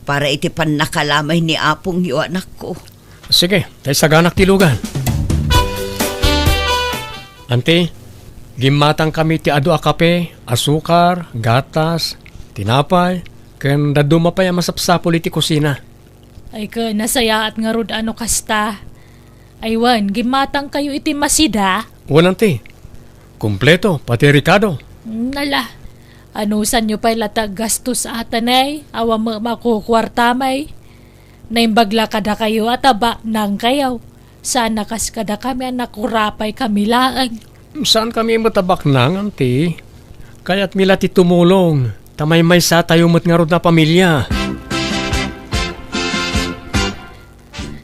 para iti pannakalamay ni apongyo, anakko. Sige, ta isaganak ti lugan. Anti, gimmatangkami ti adu a kape, asukar, gatas, tinapay, ken dadduma pay a masapsapul iti kusina. Ay, ken nasayaat ngarud a no kasta. Ay, wen, gimmatangkayo iti masida? Wen, anti. Kompleto, pati rekado. Nala, anusanyo pay la ti aggastos a tanay, awan met makukuartamay. Naimbag la kadakayo a tabaknangkayo. Saan a kas kadakami a nakurapay kami laeng. Saan kami met a baknang, anti. Kayatmi la ti tumulong, ta maymaysatayo met ngarud a pamilya.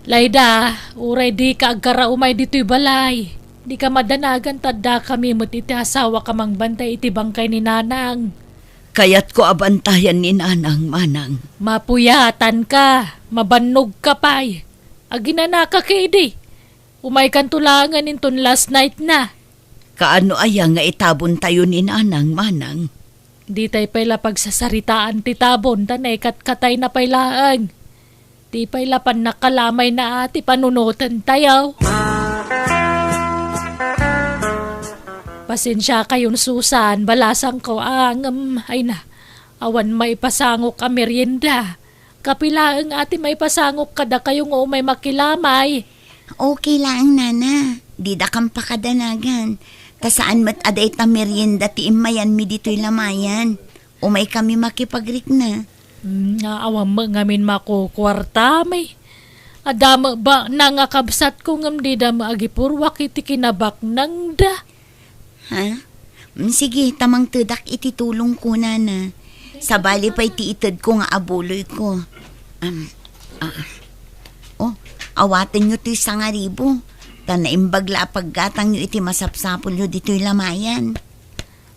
Laida, uray dika agkaraumay ditoy balay. Dika madanagan ta addakami met iti asawak a mangbantay iti bangkay ni Nanang. Kayatko a bantayan ni Nanang, Manang. Mapuyatanka, mabannogka pay. Aginanaka ketdi. Umaykanto laengen inton last night na. Kaano aya nga itabontayo ni Nanang, Manang? Ditay pay la pagsasaritaan ti tabon ta naikatkatayna pay laeng. Di pay la pannakalamayna a ti panunotentayo. Pasensiakayon, Susan, balasangko a ngem, ay na, awan maipasangok a merienda. Kape laeng a ti maipasangok kadakayo nga umay makilamay. Okay laeng, Nana. Didakam pakadanagan. Ta saan met a dayta merienda ti immayanmi ditoy lamayan. Umaykami makipagrikna. Hmm, nga awan met ngamin makukuartami. Adda met baknang a kabsatko ngem dida met agipurruak iti kinabaknangda. Ha? Mm, sige, ta mangtedak iti tulongko, Nana. Sabali pay ti itedko nga abuloyko. Am, ah. Oh, awatenyo toy sangaribu, ta naimbag la a paggatangyo iti masapsapulyo ditoy lamayan.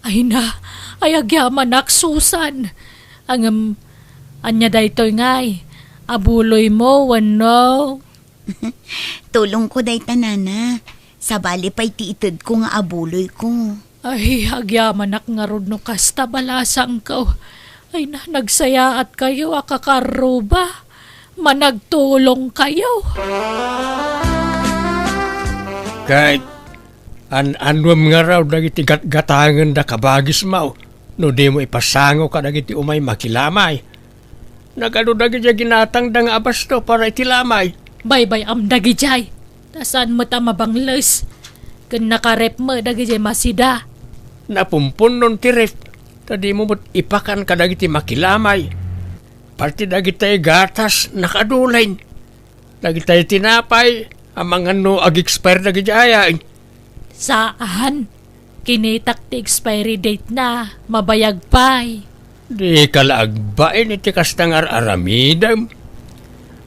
Ay na, ay agyamanak, Susan. Ngem, ania daytoy ngay? Abuloymo wenno? Tulongko dayta, Nana. Sabali pay ti itedko nga abuloyko. Ay, agyamanak ngarud no kasta, balasangko. Ay na, nagsayaatkayo a kakarruba. Managtulongkayo. Ket an-annuem ngarud dagiti gatgatangenda, kabagismo, no dimo ipasangok kadagiti umay makilamay. Nagadu dagidiay ginatangda nga abasto para iti lamay. Baybay-am dagidiay, ta saan met a mabangles. Ken nakarep met dagidiay masida. Napumpunnon ti ref, ta dimo met ipakan kadagiti makilamay. Pati dagitay gatas, nakadulen. Dagitay tinapay, amangan no ag-expire dagidiay. Saan? Kinitak ti expiry date na, mabayag pay. Dika la agbain iti kasta nga ar-aramidem.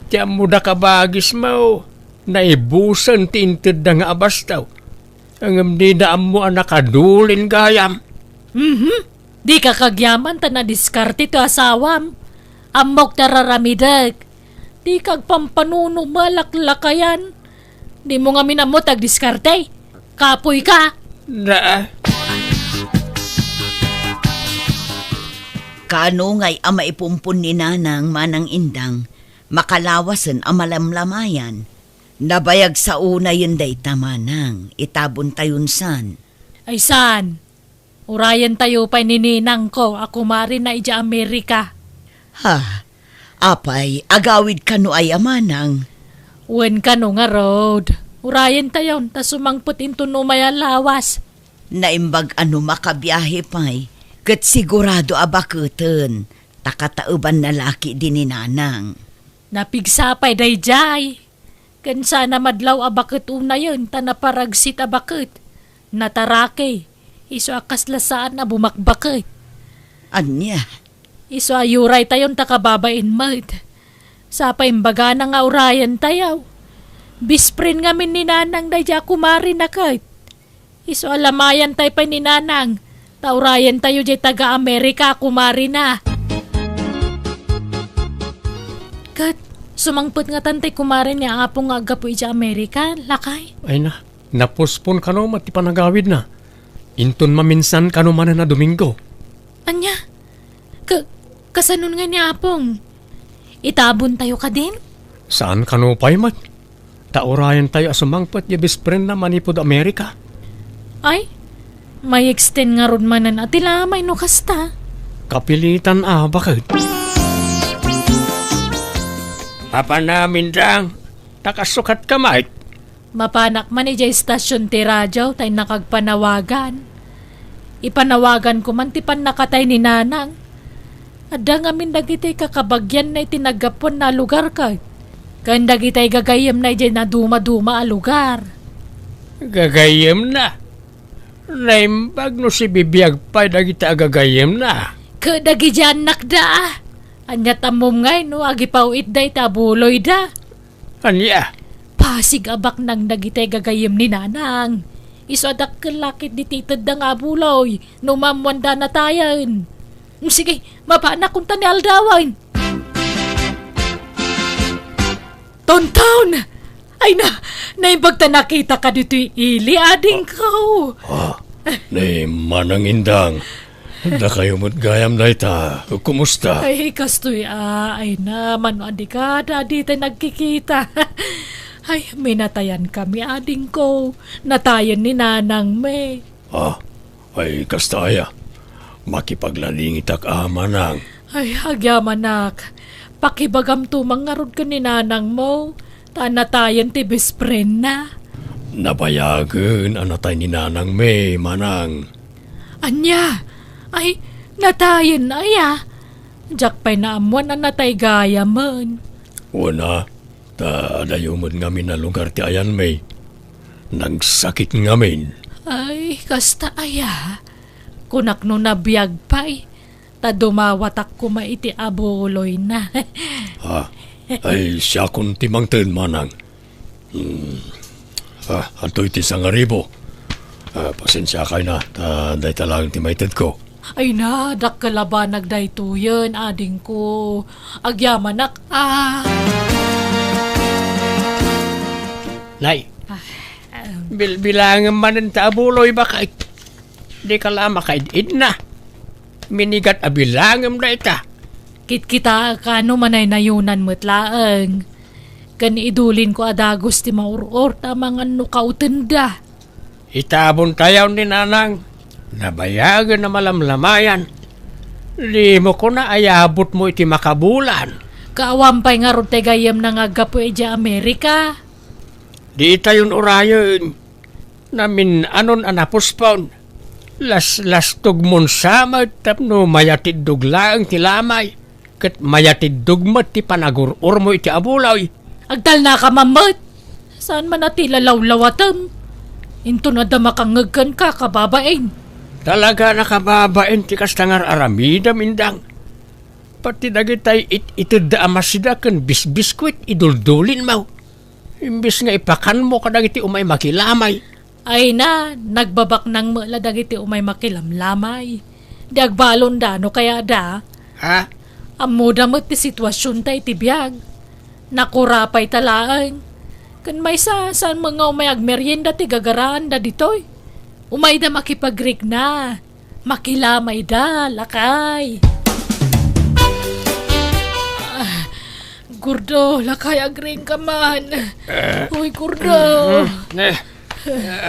Ti ammoda, kabagismo, naibusen ti intedda nga abasto. Ngem dida ammo a nakadulen gayam. Mhm. Dika kagyaman ta nadiskarte ti asawam. Ammok ti ar-aramidek. Dika agpampanunot, malaklakayan. Dimo ngamin ammo ti agdiskarte. Kapoyka. Na. Kaano ngay a maipumpon ni Nanang, Manang Indang, makalawasen a malamlamayan? Nabayag sa unayen dayta, Manang, itabontayon san. Ay saan? Urayentayo pay ni ninangko a kumarina idiay Amerika. Ha? Apay, agawid kano aya, Manang? Wen kano ngarud. Urayentayon ta sumangpet inton umay a lawas. Naimbag a no makabiahe pay, ket sigurado a baketen, ta kataebanna la ketdi ni Nanang. Napigsa pay daydiay. Ken saan a madlaw a baket unayen ta naparagsit a baket. Nataraki, isu a kasla saan a bumakbaket. Ania? Isu a yuraytayon ta kababain met. Sa pay imbagana nga urayentayo. Best friend ngamin ni Nanang daydiay a kumarina ket. Isu a lamayantay pay ni Nanang, ta urayentayo diay taga-Amerika a kumarina. Ket, sumangpet ngatan tay kumare ni Apo nga aggapu idiay Amerika, lakay? Ay na, napospon kano met ti panagawidna. Inton maminsan kano manen a Domingo. Ania? Ka-, kasanon ngay ni Apong? Itabontayo kadin? Saan kano pay met? Ta urayentayo a sumangpet diay best friendna manipud Amerika. Ay, may extend ngarud manen a ti lamay no kasta. Kapilitan a baket. Papanam, Indang, ta kasukatka met. Mapanak man idiay istasyon ti radio ta innak agpanawagan. Ipanawaganko man ti pannakatay ni Nanang. Adda ngamin dagiti kakabagianna iti naggapuanna a lugar ket ken dagiti gagayyemna idiay nadumaduma a lugar. Gagayyemna? Naimbag no sibibiag pay dagiti agagayyemna. Ket dagiti annakda, a. Ania ti ammom ngay no agipaw-itda iti abuloyda? Ania? Pasig a baknang dagiti gagayyem ni Nanang. Isu a dakkel la ketdi ti itedda nga abuloy no maammoanda a natayen. Sige, mapanak kunta ni aldawen. Tonton! Ay na, naimbag ta nakitaka ditoy ili, adingko. Ah, ni Manang Indang. Dakayo met gayam dayta. Kumusta? Ay, kastoy a, ay na, mano a di ka, da, di tayo nagkikita. Ay, minatayan kami, adingko. Natayen ni Nanang mi. Ah, ay, kasta aya. Makipagladingitak a, Manang. Ay, agyamanak. Pakibagamto man ngarud ken ni Nanang mo. Ta natayen ti best friend na. Nabayagen a natay ni Nanang mi, Manang. Ania? Ay, natayen aya? Diak pay naammoan a natay gayamen. Wen a, ta adayo met ngamin a lugar ti ayan mi. Nagsakit ngamin. Ay, kasta aya? Kunak no nabiag pay, ta dumawatak koma iti abuloyna. Ha? Ay, siakon ti mangted, Manang. Hmm. Ah, adtoy ti sangaribo. Ah, pasensiakay na, ta dayta laeng ti maitedko. Ay na, dakkel a banag daytoyen, adingko. Agyamanak, ah. Nay, ah, um, bilbilangem manen ta abuloy, baket. Dika la makaid-idna. Minigat a bilangem dayta. Kitkitaek a no manaynayonan met laeng. Ken idulinko a dagus ti maur-or ta amangan no kautenda. Itabontayon ni Nanang. Nabayagen a malamlamayan. Dimo kuna ayabutmo iti makabulan. Kaawan pay ngarud ti gayyemna nga aggapu idiay Amerika. Ditayon urayen. Namin-anon a napuspon. Laslastogmon sa met tapno mayatiddog laeng ti lamay, ket mayatiddog met ti panagur-urmo iti abuloy. Agtalnaka man met. Saan man a ti lalawlawatem? Inton adda makangngeg kenka, kababain. Talaga a kababain ti kasta nga ar-aramidem, Indang. Pati dagitay it-itedda a masida ken bisbiskuit, iduldulinmo. Imbes nga ipakanmo kadagiti umay makilamay. Ay na, nagbabaknang met la dagiti umay makilamlamay. Di agbalonda no kayada. Ha? Ammoda met ti situasionta iti biag. Nakurapayta laeng. Ken maysa, saan met nga umay agmerienda ti gagaraanda ditoy? Umayda makipagrikna. Makilamayda, lakay. Ah, Gordo, lakay, agriingka man. Eh. Uy, Gordo. Mm, eh,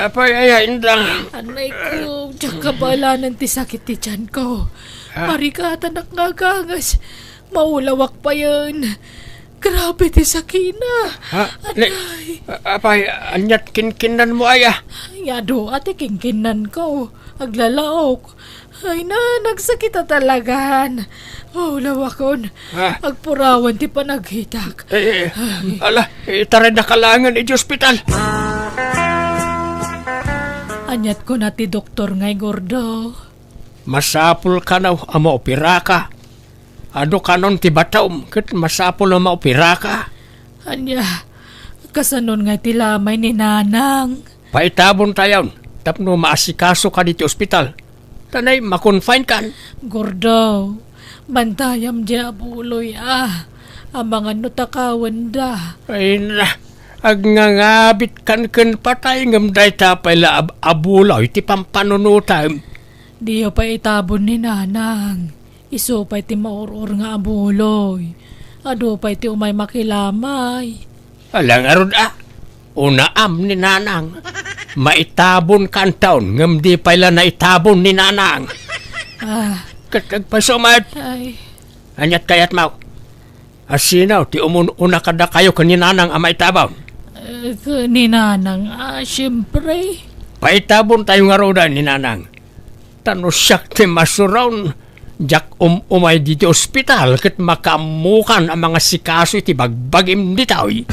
apay aya, Indang? Anay ko, diak kabalanan ti sakit ti tiyan ko. Ah. Marikatanak nga agangas. Maulawak payen. Grabe ti sakina. Ha? Ni-, Anay. A-, apay, aniat kinkinnanmo aya? Ay, adu, ati kinkinnanko. Aglalaok. Ay na, nagsakit a talagan. Maulawakon. Ha? Agpurawan ti panagkitak. Eh, eh, ala, itaray na kalangan iti ospital. Aniat kuna ti doktor ngay, Gordo? Masapul kano a maoperaka. Adu kanon ti batom ket masapul a maoperaka. Ania, kasanon nga ti lamay ni Nanang? Paitabontayon tapno maasikasoka diti ospital. Ta nay, ma-confine kan. Gordo, bantayam diay abuloy a. Amangan no takawenda. Ay na, Agngangabitka ken patay ngem dayta pay la ab-, a buloy ti pampanunotam. Diyo pay itabon ni Nanang. Isu pay ti maur-or nga a buloy. Adu pay ti umay makilamay. Ala ngarud a, unaam ni Nanang. Maitabon kantaon ngem di pay la naitabon ni Nanang. Ah. Ket agpayso met. Ay. Aniat kayatmo? Asino ti umun-una kadakayo ken ni Nanang a maitabon? Eh, ken ni Nanang, ah, siempre. Paitabontayo ngaruden ni Nanang. Ta no siak ti masuron, diak um-umay ditoy ospital ket makaammokan a mangasikaso iti bagbagim ditoy.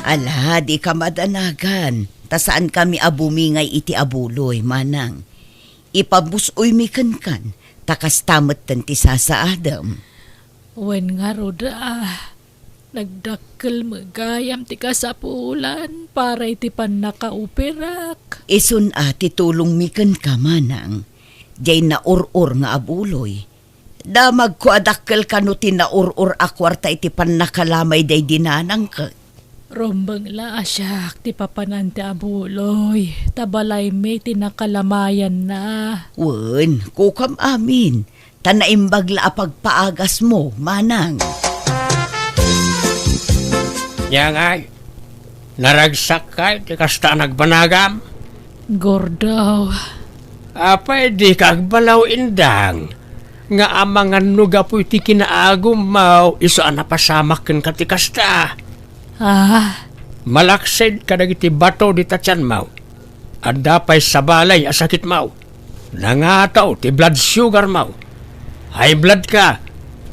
Ala, dika madanagan, ta saankami a bumingay iti a buloy, Manang. Ipabus-oymi kenkan, ta kasta metten ti sasaadem. Wen ngarud, ah, nagdakkel met gayam ti kasapulan para iti pannakaoperak. Isun a ti tulongmi kenka, Manang. Diay naur-or nga a buloy. Damagko a dakkel kano ti naur-or a kuarta iti pannakalamay daydi Nanangko. Rumbeng la a siak ti papanan ti a buloy, ta balaymi ti nakalamayanna. Wen, kukam amin, ta naimbag la a pagpaagasmo, Manang. Nia ngay, naragsakkay ti kasta a nagbanagam? Gordo. Apay dika agbalaw, Indang, nga amangan no gapu iti kinaagummo isu a napasamak kenka ti kasta? Ah? Malaksid kadagiti bato dita tianmo. Adda pay sabali a sakitmo. Nangataw ti blood sugarmo. High blood ka,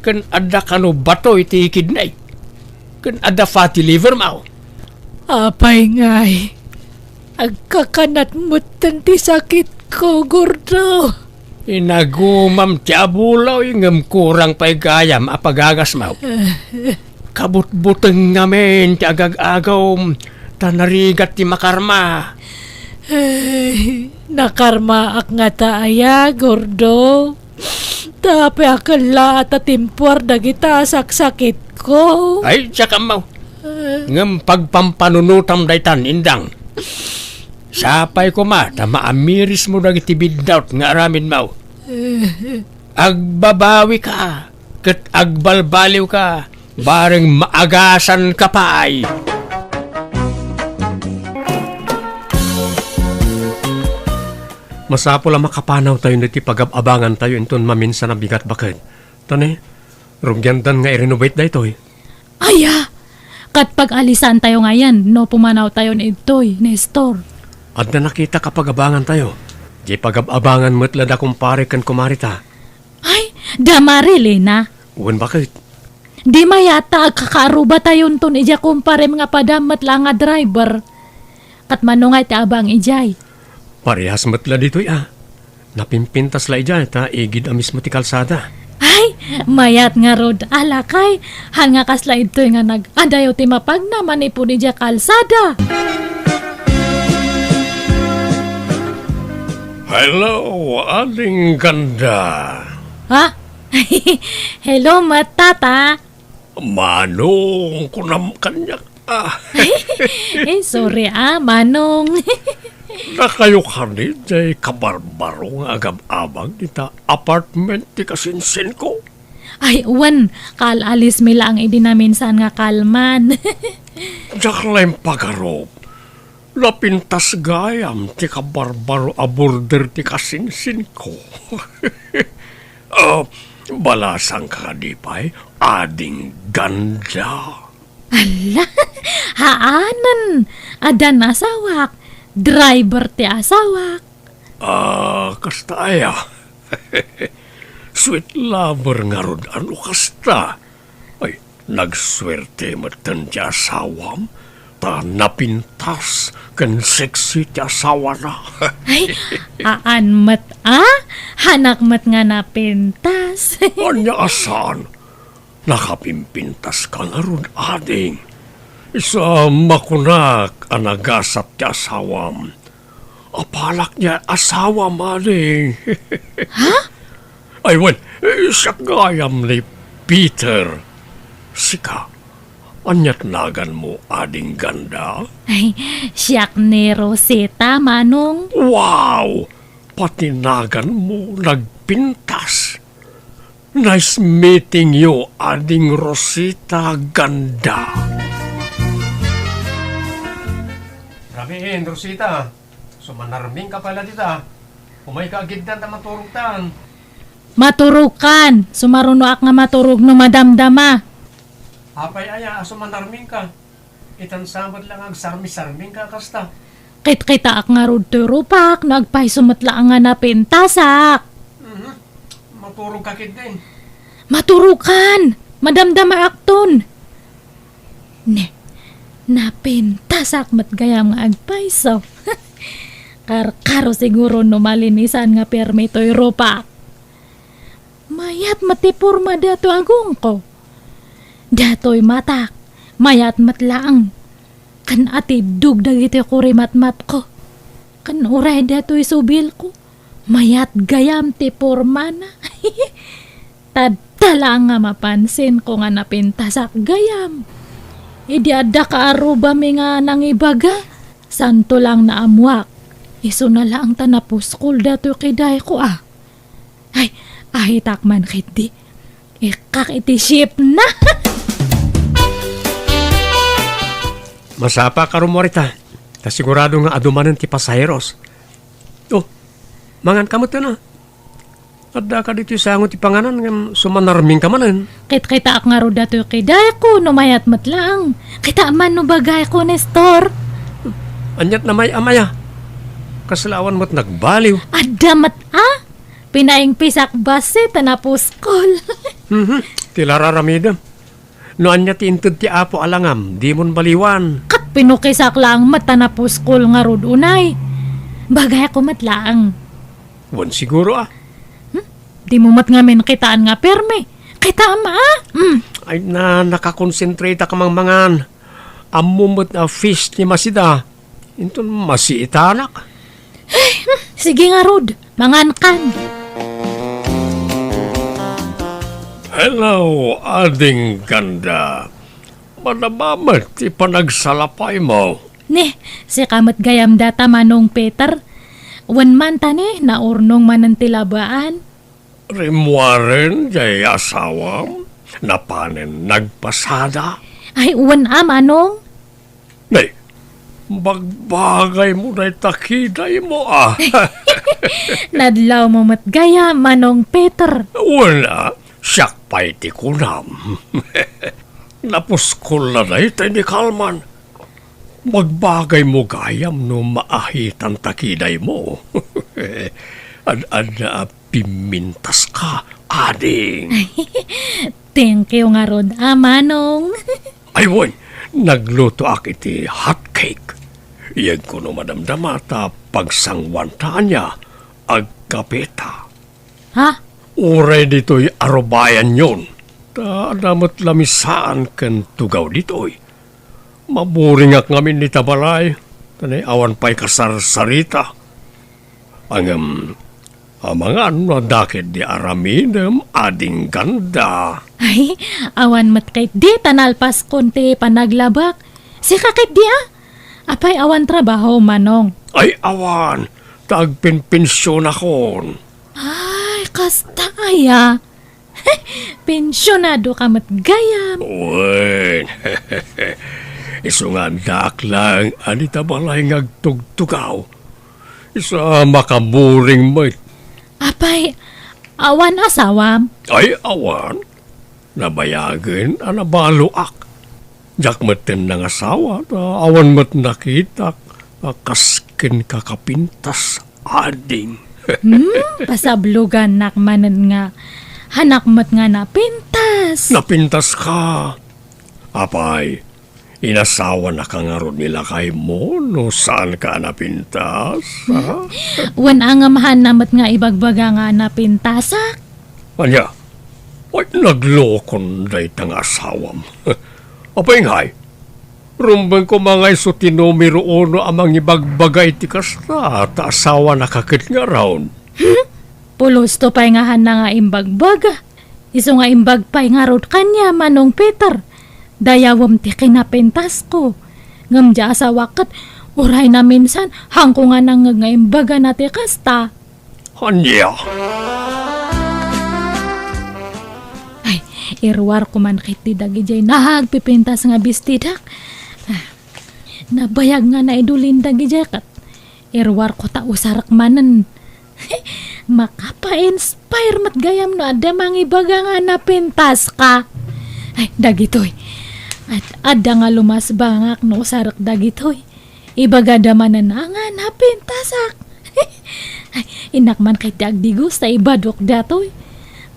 ken adda kano bato iti kidney. Ken adda fatty livermo. Apay ngay, agkakanat metten ti sakitko, Gordo. Inagumam ti a buloy ngem kurang pay gayam a pagagasmo. Kabutbuteng ngamin ti agag-agawm, ta narigat ti makarma. Ay, nakarmaak ngata aya, Gordo? Tapay a kellaat a timpuar dagita a saksakitko. Ay, diak ammo. Eh. Ngem pagpampanunotam daytan, Indang. Sapay koma ta maamirismo dagiti biddaut nga aramidmo. Eh. Agbabawika ket agbalbaliwka, bareng maagasanka pay. Masapul a makapanawtayo iti pagab-abangantayo inton maminsan a bigat, baket. Ta ne, rugiandan nga i-renovate daytoy. Aya! Ket pag-alisantayo ngayen no pumanawtayon idtoy, Nestor. Adda nakitak a pag-abangantayo. Diay pag-ab-abangan met la da kumpare ken kumarita. Ay, da Marilena. Wen, baket? Di mayat ta agkakaarubatayonton idiay kumparem nga padam met la nga driver. Ket mano ngay ti abang idiay? Parehas met la ditoy a. Napimpintas la idiay ta igid a mismo ti kalsada. Ay, mayat ngarud a lakay. Haan nga kasla idtoy nga nag-adayo ti mapagna manipud idiay kalsada. Hello, Ading Ganda. Ha? Hello, met, Tata. Manong, kunam kaniak, ah. Eh, sorry, ah, Manong. Dakayo kadi diay kabarbaro nga agab-abag dita apartment ti kasinsinko? Ay, wen, kaal-alismi laeng idi naminsan nga kalman. Diak la impagarup. Napintas gayam ti kabarbaro a border ti kasinsinko. Ah, balasangka kadi pay, Ading Ganda? Alla, haanen, addan asawak, driver ti asawak. Ah, kasta aya? Sweet lover ngarud a no kasta. Ay, nagsuerte metten ti asawam, ta napintas ken sexy ti asawana. Ay, haan met a? Haanak met nga napintas. Ania a saan? Nakapimpintaska ngarud, ading. Isu a makunak a nagasat ti asawam. Apalak diay asawam, ading. Ha? Ay, wen, eh, siak gayam ni Peter. Sika, Aniat naganmo, Ading Ganda? Ay, siak ni Rosita, Manong. Wow! Pati naganmo nagpintas. Nice meeting you, Ading Rosita Ganda. Rabiin, Rosita. Sumanarming ka pala dita. Umay ka agiddan ta maturogtan. Maturogkan. Sumarunoak nga maturog no madamdama. Apay aya a sumanarming ka? Itan sa met la nga agsarmi-sarming ka kasta. Kitkitaak ngarud toy rupak no agpayso met la nga napintasak. Mhm. Maturog ka ketdin. Maturogkan. Madamdamaakton. Ne, napintasak met gayam nga agpayso. Karkaro siguro no malinisan nga permi toy rupak. Mayat met ti porma datoy agongko. Datoy matak, mayat met laeng. Ken atiddog dagiti kurimatmatko. Ken uray datoy subilko, mayat gayam ti pormana. Tadta laeng nga mapansinko nga napintasak gayam. Idi adda kaarrubami nga nangibaga, santo laeng naammuak. Isuna laeng ta napuskol datoy kidayko a. Ay, ahitak man ketdi. Ikkak iti shipna. Masapa ka rummuar ita. Ta sigurado nga adu manen ti pasaheros. Oh, mangan ka met, a. Adda ka ditoy sango ti panganan ngem sumanarming ka manen. Kitkitaak ngarud datoy kidayko no mayat met laeng. Kita man no bagayko, Nestor. Aniat na may amaya? Kasla awan met nagbaliw. Adda met a? Pinaingpisak bassit ta napuskol. Mhm. Ti la ar-aramidem. No ania ti inted ti Apo a langam, dimon baliwan. Ket pinukisak laeng met ta napuskol ngarud unay. Bagayko met laeng. Wen siguro a. Hmm? Dimo met ngamin kitaan nga permi. Kitaem a? Hmm. Ay na, nakakonsentrate ka mangmangan. Ammo met a fish ti masida. Inton masiitanak. Ay, hmm, sige ngarud, mangankan. Hello, Ading Ganda. Madama met ti panagsalapaymo. Ne, sika met gayam data, Manong Peter. Wen man ta ne, naurnong manen ti labaan. Rimmuaren jay asawam, napanen nagpasada. Ay, wen a, Manong. Nay, bagbagaymo dayta kidaymo a. Nadlawmo met gayam, Manong Peter. Wen a, siak pay ti kunam. Napuskol la dayta ni Kalman. Bagbagaymo gayam no maahitan ta kidaymo. Ad-adda a pimmintaska, ading. Thank you ngarud a, Manong. Ay, wen, naglutoak iti hot cake. Iyegko no madamdama ta pagsanguanta ania, agkapeta. Ha? Uray ditoy arubayanyon. Ta adda met lamisaan ken tugaw ditoy. Maburingak ngamin ita balay, ta ne awan pay kasarsarita. Ngem, amangan no adda ketdi aramidem, Ading Ganda. Ay, awan met ketdi ta nalpaskon ti panaglabak. Sika ketdi a? Apay awan trabaho, Manong? Ay, awan. Ta agpenpensionakon. Ay, kasta aya. Pensionado ka met gayam. Wen. Isu nga addaak laeng a dita balay nga agtugtugaw. Isu a makaburing met. Apay, awan asawam? Ay, awan. Nabayagen a nabaloak. Diak metten nangasawa, ta awan met nakitak a kas kenka kapintas, ading. Hmm, pasablogannak manen nga hanak met nga napintas. Napintaska. Apay, inasawanaka ngarud ni lakaymo no saanka a napintas, ha? Wen a ngem haanna met nga ibagbaga nga napintasak? Ania? Ay, naglokon dayta nga asawam. Apay ngay, rumbeng koma nga isu ti numero uno a mangibagbaga iti kasta, ta asawanaka ket ngarud. Hmm? Pulosto pay nga haanna nga imbagbaga. Isu nga imbag pay ngarud kaniam, Manong Peter. Dayawem ti kinapintasko. Ngem diay asawak ket uray naminsan, haanko nga nangngeg nga imbagana ti kasta. Ania? Ay, iruarko man ketdi dagidiay nagpipintas nga bestidak. Ah, nabayag nga naidulin dagidiay ket iruarko ta usarek manen. Makapa-inspire met gayam no adda mangibaga nga napintaska. Ay, dagitoy. At adda nga lumasbangak no usarek dagitoy. Ibagada manen a nga napintasak. Ay, innak man ketdi agdigos ta ibadok datoy.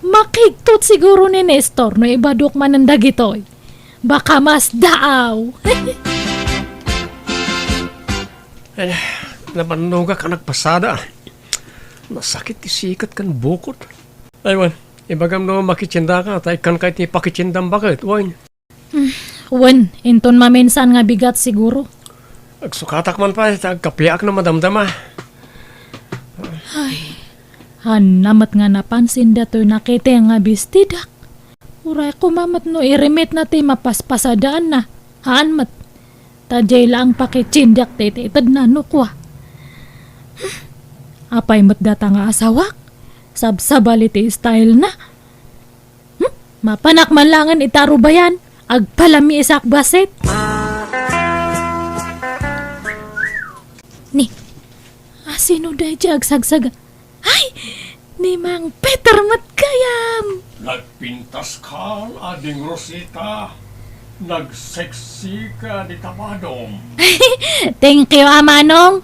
Makigtot siguro ni Nestor no ibadok manen dagitoy. Baka masdaaw. Ay, nabannogak a nagpasada. Nasakit ti sikat ken bukod. Ay, wen, ibagam no makitiendaka, ta ikkanka iti pakitiendam baket, wen. Hmm, wen, inton maminsan nga bigat siguro. Agsukatak man pay, ta agkapiak no madamdama. Ay, haanna met nga napansin datoy nakiteng nga bestidak. Uray koma met no irimitna ti mapaspasadaanna. Haan met. Ta diay laeng pakitiendak ti itedna no kua. Hmm, apay met data nga asawak? Sabsabali ti stylena. Hmm? Mapanak man laengen iti arubayan, agpalamiisak bassit. Ni, asino daydiay agsagsaga? Ay, ni Mang Peter met gayam! Nagpintaska, Ading Rosita. Nagseksika dita badom. Thank you, a manong.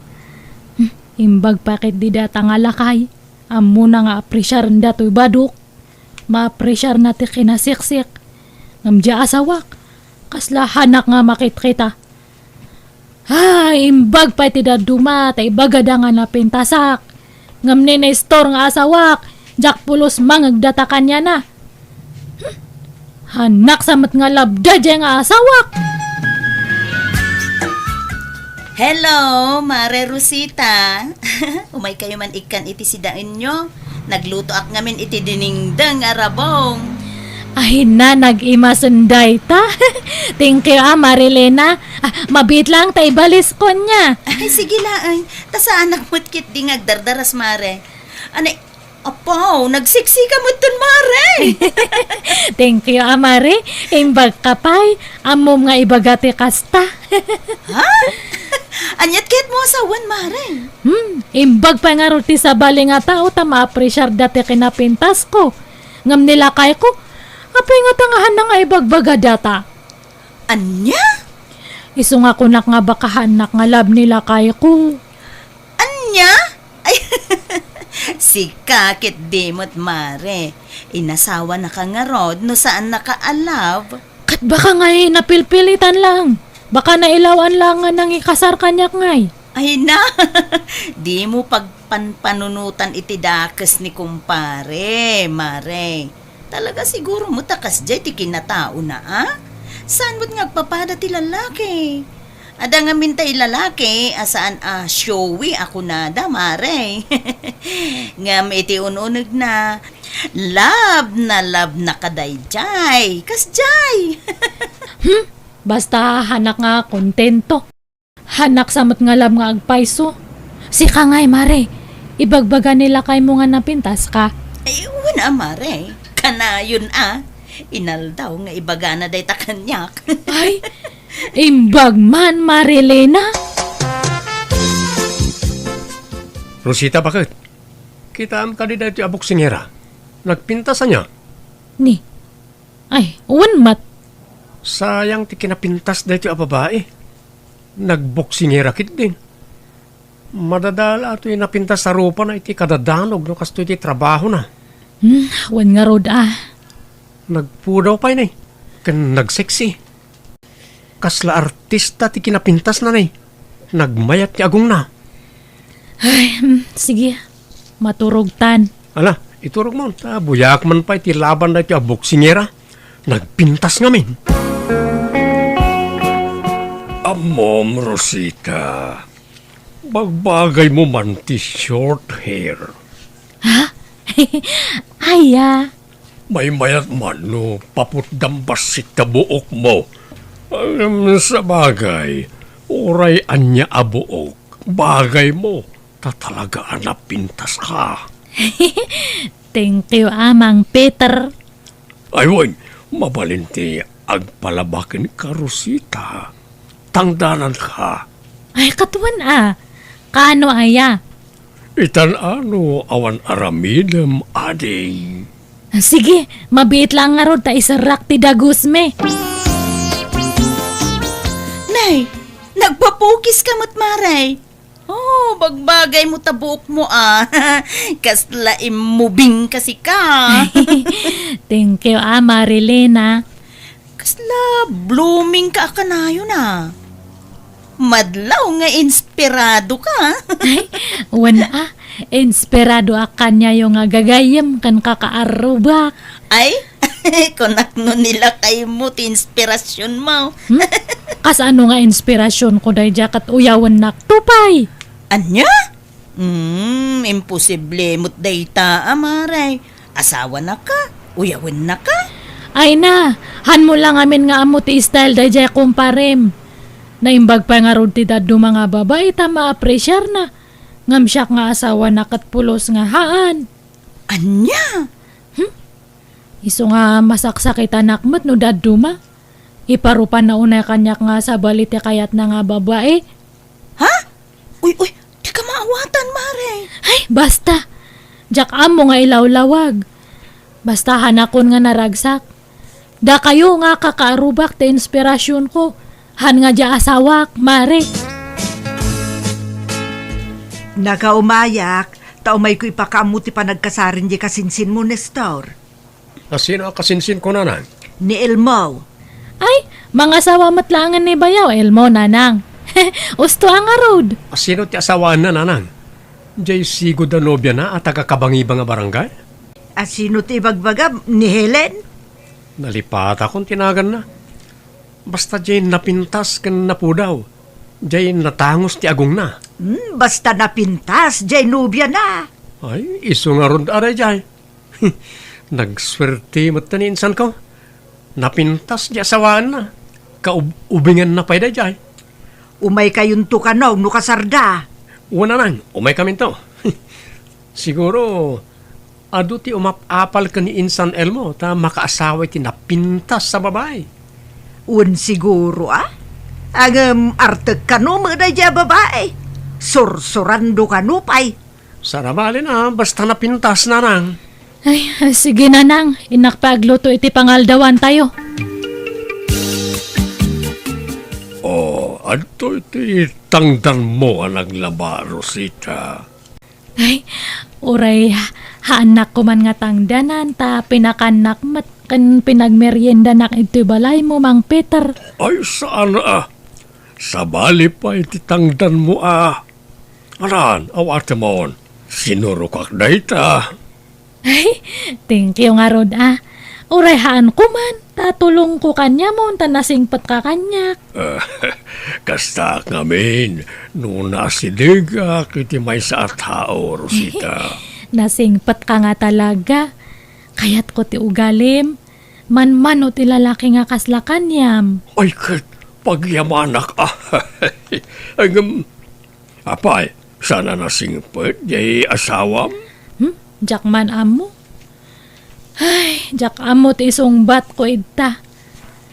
Hmm, imbag pay ketdi data nga lakay. Ammona nga apresiaren datoy badok. Maapresiarna ti kinaseksik. Ngem diay asawak, kasla haanak nga makitkita. Ay, imbag pay ti dadduma ta ibagada nga napintasak. Ngem ni Nestor nga asawak, diak pulos mangngeg data kaniana. Hmm. Haanak sa met nga labda diay nga asawak. Hello, Mare Rosita. Umaykayo man ikkan iti sidaenyo. Naglutoak ngamin iti dinengdeng a rabong. Ay na, nag-imasen dayta. Thank you, a, Marilena. Ah, mabiit laeng ta ibaliskon nia. Ay, sige laeng. Ta saanak met ketdi nga agdardaras, Mare. Anay, apo, nagseksika metten, Mare. Thank you, a, Mare. Imbagka pay, ammom nga ibaga ti kasta. Ha? Aniat ket mo a sawen, Mare? Hmm, imbag pay ngarud ti sabali nga tao ta maapresiarda ti kinapintasko. Ngem ni lakayko, apay ngata nga haanna nga ibagbaga data? Ania? Isu nga kunak nga baka haannak nga love ni lakayko. Ania? Ay, sika ketdi met, Mare. Inasawanaka ngarud no saannaka a love? Ket baka ngay napilpilitan lang. Baka nailaw-an lang nga nangikasar kaniak ngay. Ay na, dimo pagpanpanunotan iti dakes ni kumpare, Mare. Talaga siguro met a kasdiay ti kinataona, a? Saan met nga agpapada ti lalaki? Adda ngamin tay lalaki a saan a showy a kunada, Mare. Ngem iti un-unegna, love na love na kadaydiay. Kasdiay. Hmm? Basta haannak nga kontento. Haannak sa met nga love nga agpayso. Sika ngay, Mare. Ibagbaga ni lakaymo nga napintaska. Ay, wen a, Mare. Kanayon a. Inaldaw nga ibagana dayta kaniak. Ay, imbag man, Marilena. Rosita, baket? Kitaem kadi daytoy a boksingera? Nagpintas ania? Ni, ay, wen met. Sayang ti kinapintas daytoy a babai. Nagboksingera ketdi. Madadala toy napintas a rupana iti kadadanog no kastoy ti trabahona. Hmm, wen ngarud a. Nagpudaw pay ni, ken nagseksi. Kasla artista ti kinapintasna ni. Nagmayat ti agongna. Ay, hmm, sige. Maturogtan. Ala, iturogmo, ta buyaak man pay ti laban daytoy a boksingera. Nagpintas ngamin. Ammom, Rosita. Bagbagaymo man ti short hair. Ha? Aya? Maymayat man no paputdam bassit ta buokmo. Ngem sabagay, uray ania a buok, bagaymo, ta talaga a napintaska. Thank you, Amang Peter. Ay, wen, mabalin ti agpalabak kenka, Rosita. Tangdananka. Ay, katuan a. Kaano aya? Itan-ano awan aramidem, ading. Sige, mabiit lang ngarud ta iserrak ti dagusmi. Nay, nagpapukis ka met, Mare. Oh, bagbagaymo ta buokmo, a. Kasla immubing kasi ka. Thank you, a, Marilena. Kasla blooming ka a kanayon, a. Madlaw nga inspirado ka. Ay, wen a, inspirado a kaniayo nga gagayyem ken kakaarrubak. Ay, kunak no nilakaymo ti inspirasionmo. Hmm? Kasano nga inspirasionko daydiay ket uyawennak to pay? Ania? Hmm, imposible met dayta, a, Mare. Asawanaka, uyawennaka. Ay na, hanmo lang amin nga ammo ti style daydiay kumparem. Naimbag pay ngarud ti dadduma nga babai ta maapresiarna. Ngem siak nga asawana ket pulos nga haan. Ania? Hmm? Isu nga masaksakitanak met no dadduma. Iparupanna unay kaniak nga sabali ti kayatna nga babai. Ha? Uy, uy, dika maawatan, Mare. Ay, basta. Diak ammo nga ilawlawag. Basta hanakon nga naragsak. Dakayo nga kakaarrubak ti inspirasionko. Han nga dia asawak, Mare. Nakaumayak, ta umayko ipakaammo ti panagkasarin di kasinsinmo, Nestor. A, sino a kasinsinko, nanang? Ni Elmo. Ay, mangasawa met laengen ni bayaw Elmo, nanang. Usto a ngarud. A, sino ti asawaanna, nanang? Jay sigud a nobiana a taga-Kabangiba nga barangay? A, sino ti ibagbagam? Ni Helen? Nalipatakon ti naganna. Basta jay napintas ken napudaw. Jay natangus ti agongna. Hmm, basta napintas jay nobiana. Ay, isu ngarud a dayjay. Nagsuerte met ni insanko. Napintas di asawaanna. Kaub-, ubinganna pay dayjay. Umaykayonto kano no kasarda? Wen, nanang, umaykaminto. Siguro, adu ti umap-apal ken ni insan Elmo ta makaasawa iti napintas a babai. Wen siguro, a? Ngem artek kano met dayjay a babai? Sursurando kano pay? Sarabalin a, basta napintas, nanang. Ay, sige, nanang. Innak pay agluto iti pangaldawantayo. O, adtoy ti tangdanmo a naglaba, Rosita. Ay, uray haannak koman nga tangdanan, ta pinakannak met ken pinagmeriendanak iti balaymo, Mang Peter. Ay, saan a. Sabali pay ti tangdanmo a. Anan, awatemon. Sinurokak dayta. Ay, thank you ngarud a. Uray haan koman, ta tulongko kaniamon, ta nasingpetka kaniak. Kastaak ngamin, no naasidegak iti maysa a tao, Rosita. Nasingpetka nga talaga. Kayatko ti ugalim. Manmano ti lalaki nga kasla kaniam. Ay, ket pagyamanak a. Ngem, apay, saan a nasingpet jay asawam? Hmm? Diak man ammo. Ay, diak ammo ti isungbatko ita.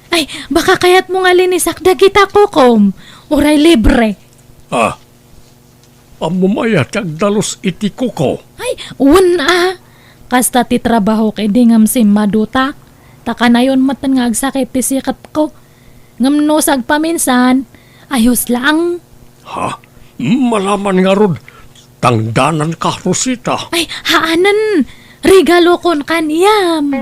Ay, baka kayatmo nga linisak dagita kukom. Uray libre. Ah, ammom aya ti agdalus iti kuko? Ay, wen a. Kasta ti trabahok idi ngem simmadutak. Ta kanayon metten nga agsakit ti sikepko. Ngem no sagpaminsan, ayos laeng. Ha? Malaman ngarud, tangdananka, Rosita. Ay, haanen. Regalokon kaniam.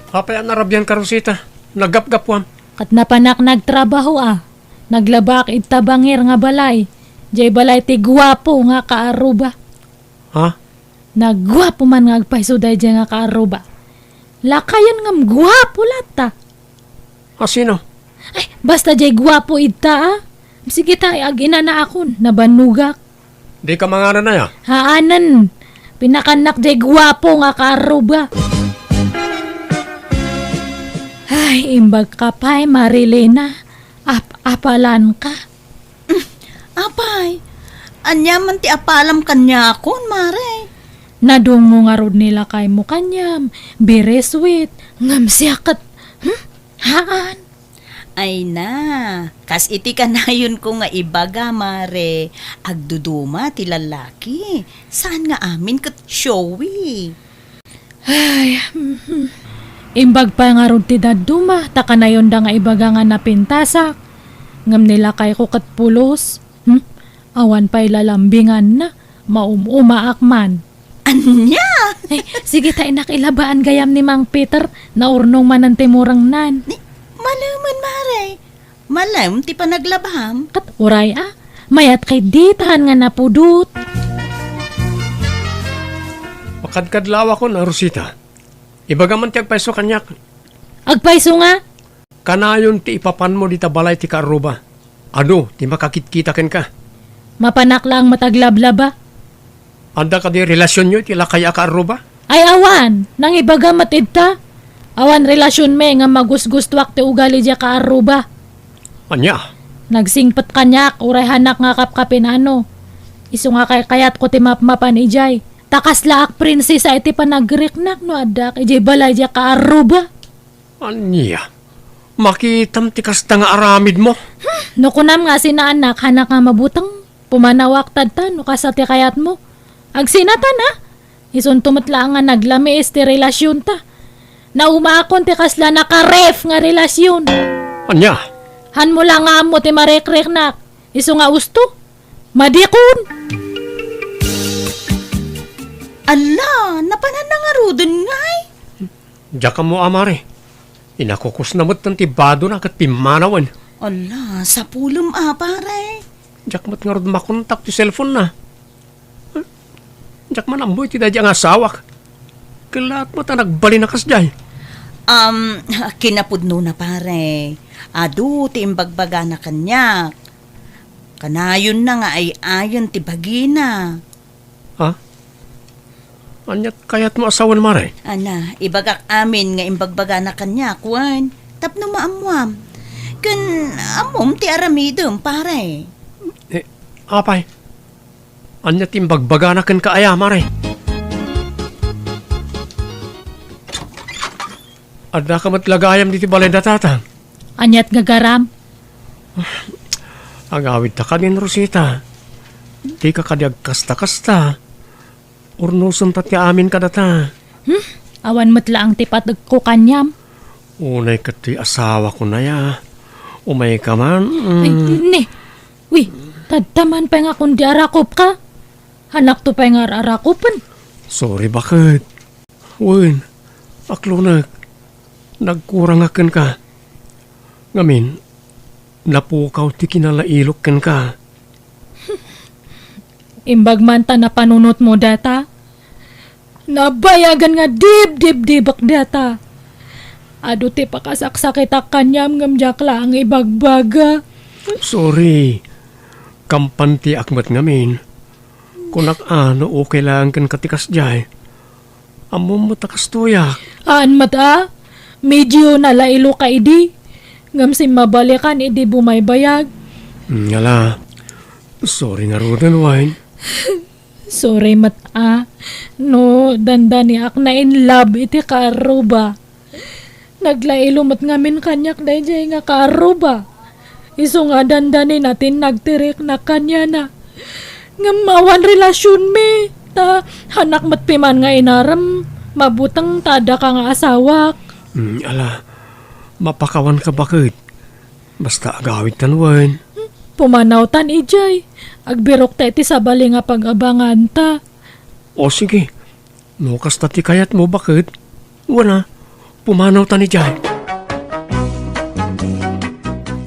Apay a narabianka, Rosita? Naggapgapuam. Ket napanak nagtrabaho a. Naglabaak ita bangir nga balay. Jay balay ti guapo nga kaarruba. Ha? Nagguapo man nga agpayso dayjay nga kaarruba. Lakayen ngem guapo latta. A, sino? Ay, basta jay guapo ita, a. Sige ta, ag-inanaakon, nabannogak. Dika manganan aya? Haanen. Pinakannak jay guapo nga kaarruba. Ay, imbag ka pay, Marilena. Ap-apalan ka. Apay, ania man ti apalam kaniakon, Mare? Nadungngo ngarud ni lakaymo kaniam, very sweet, ngem siak ket, hmm? Haan. Ay na, kas iti kanayonko nga ibaga, Mare, agduduma ti lallaki. Saan nga amin ket showy. Ay, mhm. Imbag pay ngarud ti dadduma, ta kanayonda nga ibaga nga napintasak. Ngem ni lakayko ket pulos. Hmm? Awan pay lalambinganna, maum-umaak man. Ania? Ay, sige ta, inak, ilabaan gayam ni Mang Peter, naurnong manen ti murengnan. Ni, malemen, Mare. Malem ti panaglabam. Ket uray a, mayat kay ditan nga napudot. Makadkadlawakon a, Rosita. Ibagam man ti agpayso kaniak. Agpayso nga? Kanayon ti ipapanmo dita balay ti kaarruba. Adu ti makakitkita kenka. Mapanak laeng met aglablaba. Adda kadi relasionyo iti lakay a kaarruba? Ay awan, nangibaga met ita. Awan relasionmi nga magusgustoak ti ugali diay kaarruba. Ania? Nagsingpet kaniak, uray hanak nga kapkapinano. Isu nga kaykayatko ti mapmapan idiay. Ta kaslaak prinsesa iti panagriknak no addaak idiay balay diay kaarruba. Ania? Makitam ti kasta nga aramidmo? Hmm, no kunam nga sinaannak, hanak nga mabuteng. Pumanawak tadta no kasta ti kayatmo. Agsinatan a? Isunto met laeng nga naglamiis ti relasionta. Naumaakon ti kasla nakaref nga relasion. Ania? Hanmo la nga ammo ti marikriknak. Isu nga usto. Madikon. Ala, napananna ngaruden ngay? Diak ammo a, Mare. Inakukusna met ti badona ket pimmanawen. Ala, sapulem a, Pare. Diak met ngarud makontak ti cellphone na. Diak man ammo iti daydiay nga asawak. Kellaat met a nagbalin a kasdiay. Um, kinapudnona, Pare. Adu ti imbagbagana kaniak. Kanayonna nga ay-ayen ti bagina. Ha? Aniat kayatmo a sawen, Mare? Ana, ibagak amin nga imbagbagana kaniak, wen, tapno maammuam. Ken ammom ti aramidem, Pare. Eh, apay? Ania ti imbagbagana kenka aya, Mare? Addaka met la gayam ditoy balay da Tatang. Aniat nga garam? Agawidta kadin, Rosita. Dika kadi agkasta-kasta. Urnosenta ti amin kadata. Hmm? Awan met laeng ti pategko kaniam. Unay ket ti asawako aya. Umayka man. Mm. Ay, ne. Wi, tadta man pay nga kundi arakopka. Hanakto pay nga ar-arakopen. Sorry, baket. Wen, aklonek, nagkurangak kenka. Ngamin, napukaw ti kinalailok kenka. Imbag man ta napanunotmo data, nabayagan nga dibdibdibek data. Adu ti pakasaksakitak kaniam ngem diak laeng ibagbaga. Sorry. Kampantiak met ngamin. Kunak a no okay laeng kenka ti kasdiay. Ammom met a kastoyak. Haan met a, medio nalailo ka idi. Ngem simmabalikan idi bumaybayag. Mm, ala. Sorry ngaruden, Wine. Sorry met a, no dandaniak na in love iti kaarruba. Naglailo met ngamin kaniak daydiay nga kaarruba. Isu nga dandanina ti nagtiriknak kaniana. Ngem awan relasionmi, ta hanak met piman nga inarem, mabuteng ta addaka nga asawak. Mm, ala, mapakawanka baket. Basta agawidtan wen. Pumanawtan idiay. Agbirokta iti sabali nga pag-abanganta. O sige, no kasta ti kayatmo, baket, wen a, pumanawtan idiay.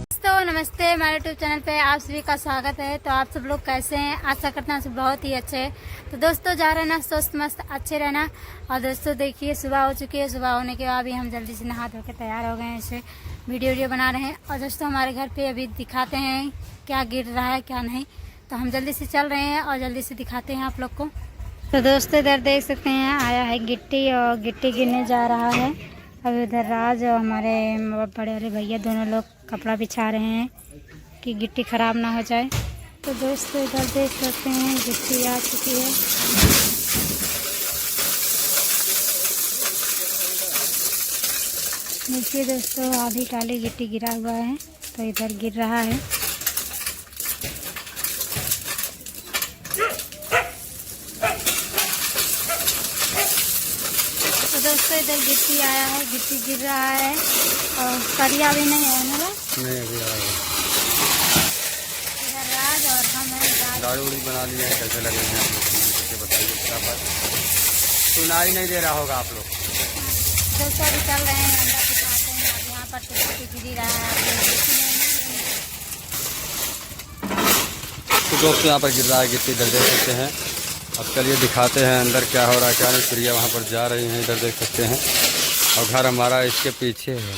दोस्तों नमस्ते, हमारे YouTube channel पे आप सभी का स्वागत है। तो आप सब लोग कैसे हैं? आशा करता हूँ सब बहुत ही अच्छे हैं। तो दोस्तों, जा रहे हैं ना स्वस्थ मस्त अच्छे रहना। और दोस्तों, देखिए, सुबह हो चुकी है। सुबह होने के बाद भी हम जल्दी से नहा धो के तैयार हो गए हैं, ऐसे वीडियो वीडियो बना रहे हैं। और दोस्तों, हमारे घर पे अभी दिखाते हैं क्या गिर रहा है, क्या नहीं। तो हम जल्दी से चल रहे हैं और जल्दी से दिखाते हैं आप लोग को। तो दोस्तों, इधर देख सकते हैं, आया है गिट्टी और गिट्टी गिरने जा रहा है। अब इधर राज और हमारे बड़े वाले भैया दोनों लोग कपड़ा बिछा रहे हैं कि गिट्टी खराब ना हो जाए। तो दोस्तों, इधर देख सकते हैं, गिट्टी आ चुकी है। देखिए दोस्तों, आधी काली गिट्टी गिरा हुआ है, तो इधर गिर रहा है। तो दोस्तों, इधर गिट्टी आया है, गिट्टी गिर रहा है और करिया भी नहीं है ना बा? नहीं, अभी आएगा। इधर राज और हम हैं, राज। दाढ़ी उड़ी बना लिया है, कैसे लग रहे हैं आप लोग, comment करके बताइए फटाफट। सुनाई नहीं दे रहा होगा आप लोग। दोस्तों, अभी चल रहे हैं, अंडा पिसाते हैं, अब यहाँ पर तो गिट्टी गिरी रहा है, आप लोग देख ही रहे हैं। तो दोस्तों, यहाँ पर गिर रहा है गिट्टी, इधर देख सकते हैं। अब चलिए दिखाते हैं अंदर क्या हो रहा है, क्या नहीं। प्रिया वहाँ पर जा रही हैं, इधर देख सकते हैं। और घर हमारा इसके पीछे है।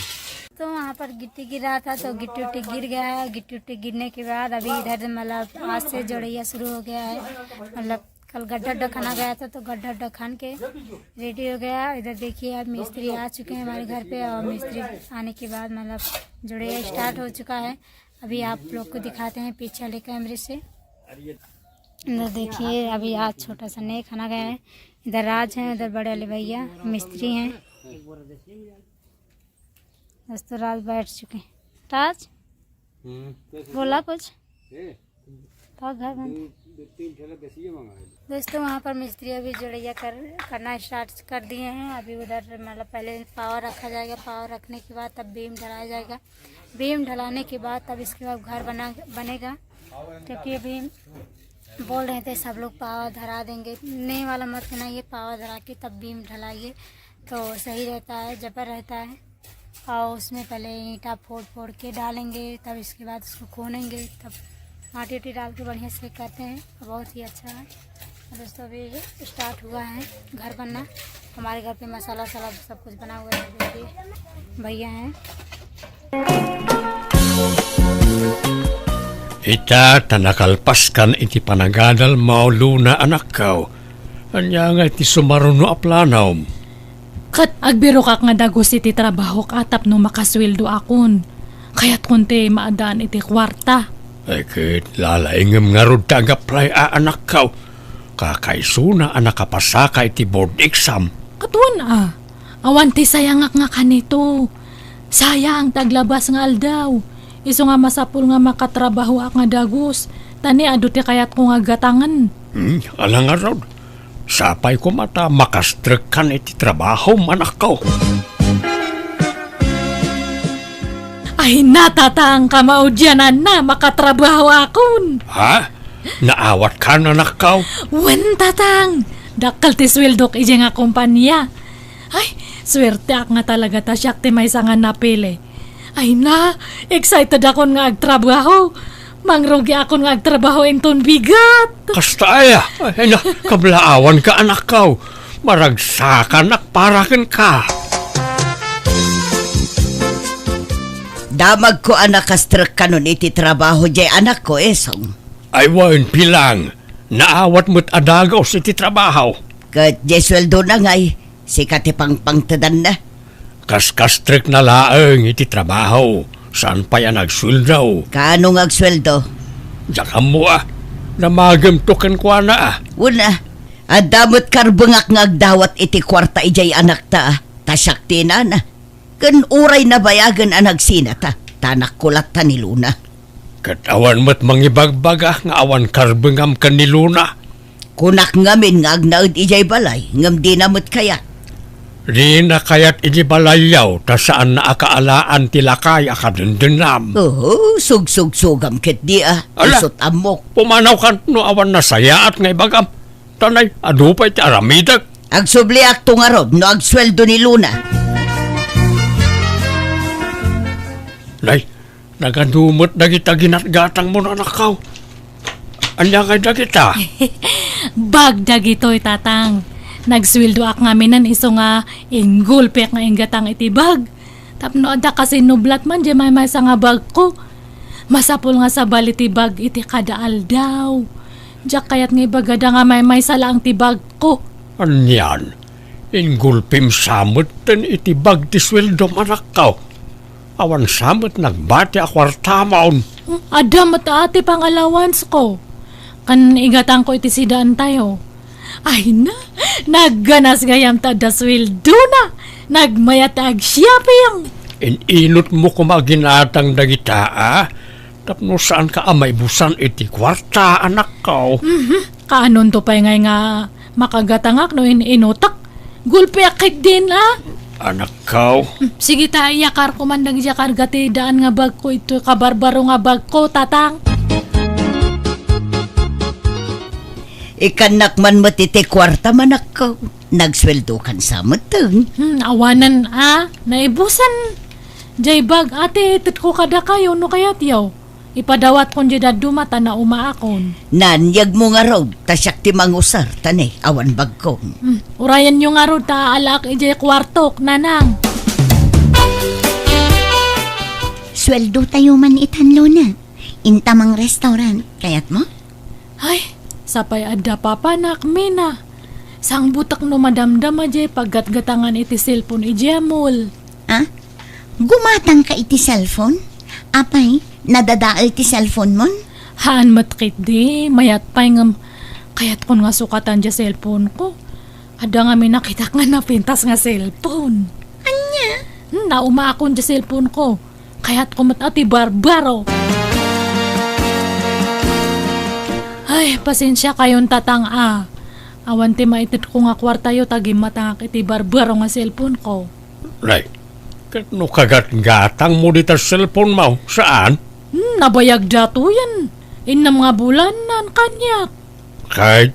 तो वहाँ पर गिट्टी गिर रहा था, तो गिट्टी उट्टी गिर गया है। गिट्टी उट्टी गिरने के बाद अभी इधर मतलब आज से जोड़ैया शुरू हो गया है। मतलब कल गड्ढा उड्ढा खना गया था, तो गड्ढा उड्ढा खन के रेडी हो गया। इधर देखिए, अब मिस्त्री आ चुके हैं हमारे घर पे, और मिस्त्री आने के बाद मतलब जोड़ैया स्टार्ट हो चुका है। अभी आप लोग को दिखाते हैं पीछे वाले कैमरे से। इधर देखिए, अभी आज छोटा सा नहीं खाना गया है। इधर राज हैं, इधर बड़े वाले भैया मिस्त्री हैं। दोस्तों, राज बैठ चुके हैं। राज, हम्म। बोला कुछ? ए? तो घर बंद। दो, दो तीन ठेला बेसिए मंगा ले। दोस्तों, वहाँ पर मिस्त्री अभी जोड़ैया कर, करना स्टार्ट कर दिए हैं। अभी उधर मतलब पहले पावा रखा जाएगा, पावा रखने के बाद तब बीम ढलाया जाएगा। बीम ढलाने के बाद तब इसके बाद घर बना, बनेगा, क्योंकि अभी बोल रहे थे सब लोग पावा धरा देंगे। नए वाला मत बनाइए, पावा धरा के तब बीम ढलाइए, तो सही रहता है, जबर रहता है। और उसमें पहले ईंटा फोड़ फोड़ के डालेंगे, तब इसके बाद उसको कोनेंगे, तब माटी उटी डाल के बढ़िया से करते हैं। बहुत ही अच्छा है। दोस्तों, अभी स्टार्ट हुआ है घर बनना। हमारे घर पे मसाला वसाला सब कुछ बना हुआ है। देखिए, भैया हैं। Ita, ta nakalpaskan iti panagadal, Luna, anakko. Ania nga iti sumaruno a planom? Ket agbirokak nga dagus iti trabahok a tapno makasueldoakon. Kayatkon ti maaddaan iti kuarta. Ay, ket lalaingem ngarud ta agaplay a anakko. Kakaisuna a nakapasaka iti board exam. Ket wen a, awan ti sayangak nga kanito. Sayang ti aglabas nga aldaw. Isu nga masapul nga makatrabahoak nga dagus, ta ni adu ti kayatko nga gatangen. Hmm, ala ngarud. Sapay koma ta makastrekkan iti trabahom, anakko. Ay, natatang kamaudiananna, makatrabahoakon. Ha? Naawatkan, anakko? Wen, tatang. Dakkel ti sueldok idiay nga kompania. Ay, suerteak nga talaga ta siak ti maysa nga napili. Ay na, excited akon nga agtrabaho. Mangrugiakon nga agtrabaho inton bigat. Kasta aya? Ay na, kablaawanka, anakko. Maragsakanak para kenka. Damagko a nakastrekkanon iti trabaho diay anakko, Esong. Ay wen, Pilang, naawat met a dagus iti trabaho. Ket diay sueldona ngay, sika ti pangpangtedanna. Kaskastrekna laeng iti trabaho, saan pay a nagsueldo. Kaano nga agsueldo? Diak ammo a, namagemto kenkuana a. Wen a, adda met karbengak nga agdawat iti kuarta idiay anakta a, ta siak ti inana. Ken uray nabayagen a nagsinata, ta anakko latta ni Luna. Ket awan met mangibagbaga nga awan karbengam ken ni Luna. Kunak ngamin nga agnaed idiay balay, ngem dina met kayat. Dina kayat idiay balayyo, ta saanna a kaalaan ti lakay a kadendennam. Oho, sugsugsugam ketdi a. Ala, isut' ammok. Pumanawkan no awan nasayaat nga ibagam. Ta nay, adu pay ti aramidek. Agsubliakto ngarud no agsueldo ni Luna. Nay, nagadu met dagita ginatgatangmo, anakko. Ania ngay dagita? Bag dagitoy, tatang. Nagsueldoak ngaminen isu nga inggulpek nga inggatang iti bag. Tapno adda kasinublat man diay maymaysa nga bagko. Masapul nga sabali ti bag iti kada aldaw. Diak kayat nga ibagada nga maymaysa laeng ti bagko. Anian? Inggulpim sa metten iti bag ti sueldom, anakko. Awan sa met nagbati a kuartamon. Adda met a ti pangalawansko. Ken igatangko iti sidaantayo. Ay na, nagganas gayam ta adda sueldona. Nagmayat ta ag-shopping. In-inutmo koma a ginatang dagita, a? Tapno saanka a maibusan iti kuarta, anakko. Mhm. Kaanonto pay ngay nga makagatangak no in-inutak? Gulpiak ketdin, a? Anakko. Hmm, sige ta, iyakarko man dagiti karga ti daan nga bagko, iti kabarbaro nga bagko, tatang. Ikannak man met iti kuartam, anakko. Nagsueldokan sa metten. Hmm, awanen, a? Naibusan. Jay bag, a, ti itedko kadakayo no kayatyo. Ipadawatko jay dadduma ta naumaakon. Naan, yegmo ngarud, ta siak ti mangusar, ta ne, awan bagko. Hmm, urayenyo ngarud ta aalaak idiay kuartok, nanang. Sueldotayo man itan, Luna. Inta mangrestaurant, kayatmo? Ay, sapay adda papanak, Mina. Sangbutek no madamdama jay paggatgatangan iti cellphone idiay mall. A? Gumatangka iti cellphone? Apay, nadadael ti cellphone mon? Haan met ketdi, mayat pay ngem kayatkon nga sukatan jay cellphoneko. Adda ngamin nakitak nga napintas nga cellphone. Ania? Hmm, naumaakon jay cellphoneko. Kayatko met a ti barbaro. Ay, pasensiakayon, tatang, a. Awan ti maitedko nga kuartayo ta gimmatangak iti barbaro nga cellphoneko. Nay, ket no kagatgatangmo dita cellphonemo, saan? Hmm, nabayag datoyen. Innem nga bulan nan kaniak. Ket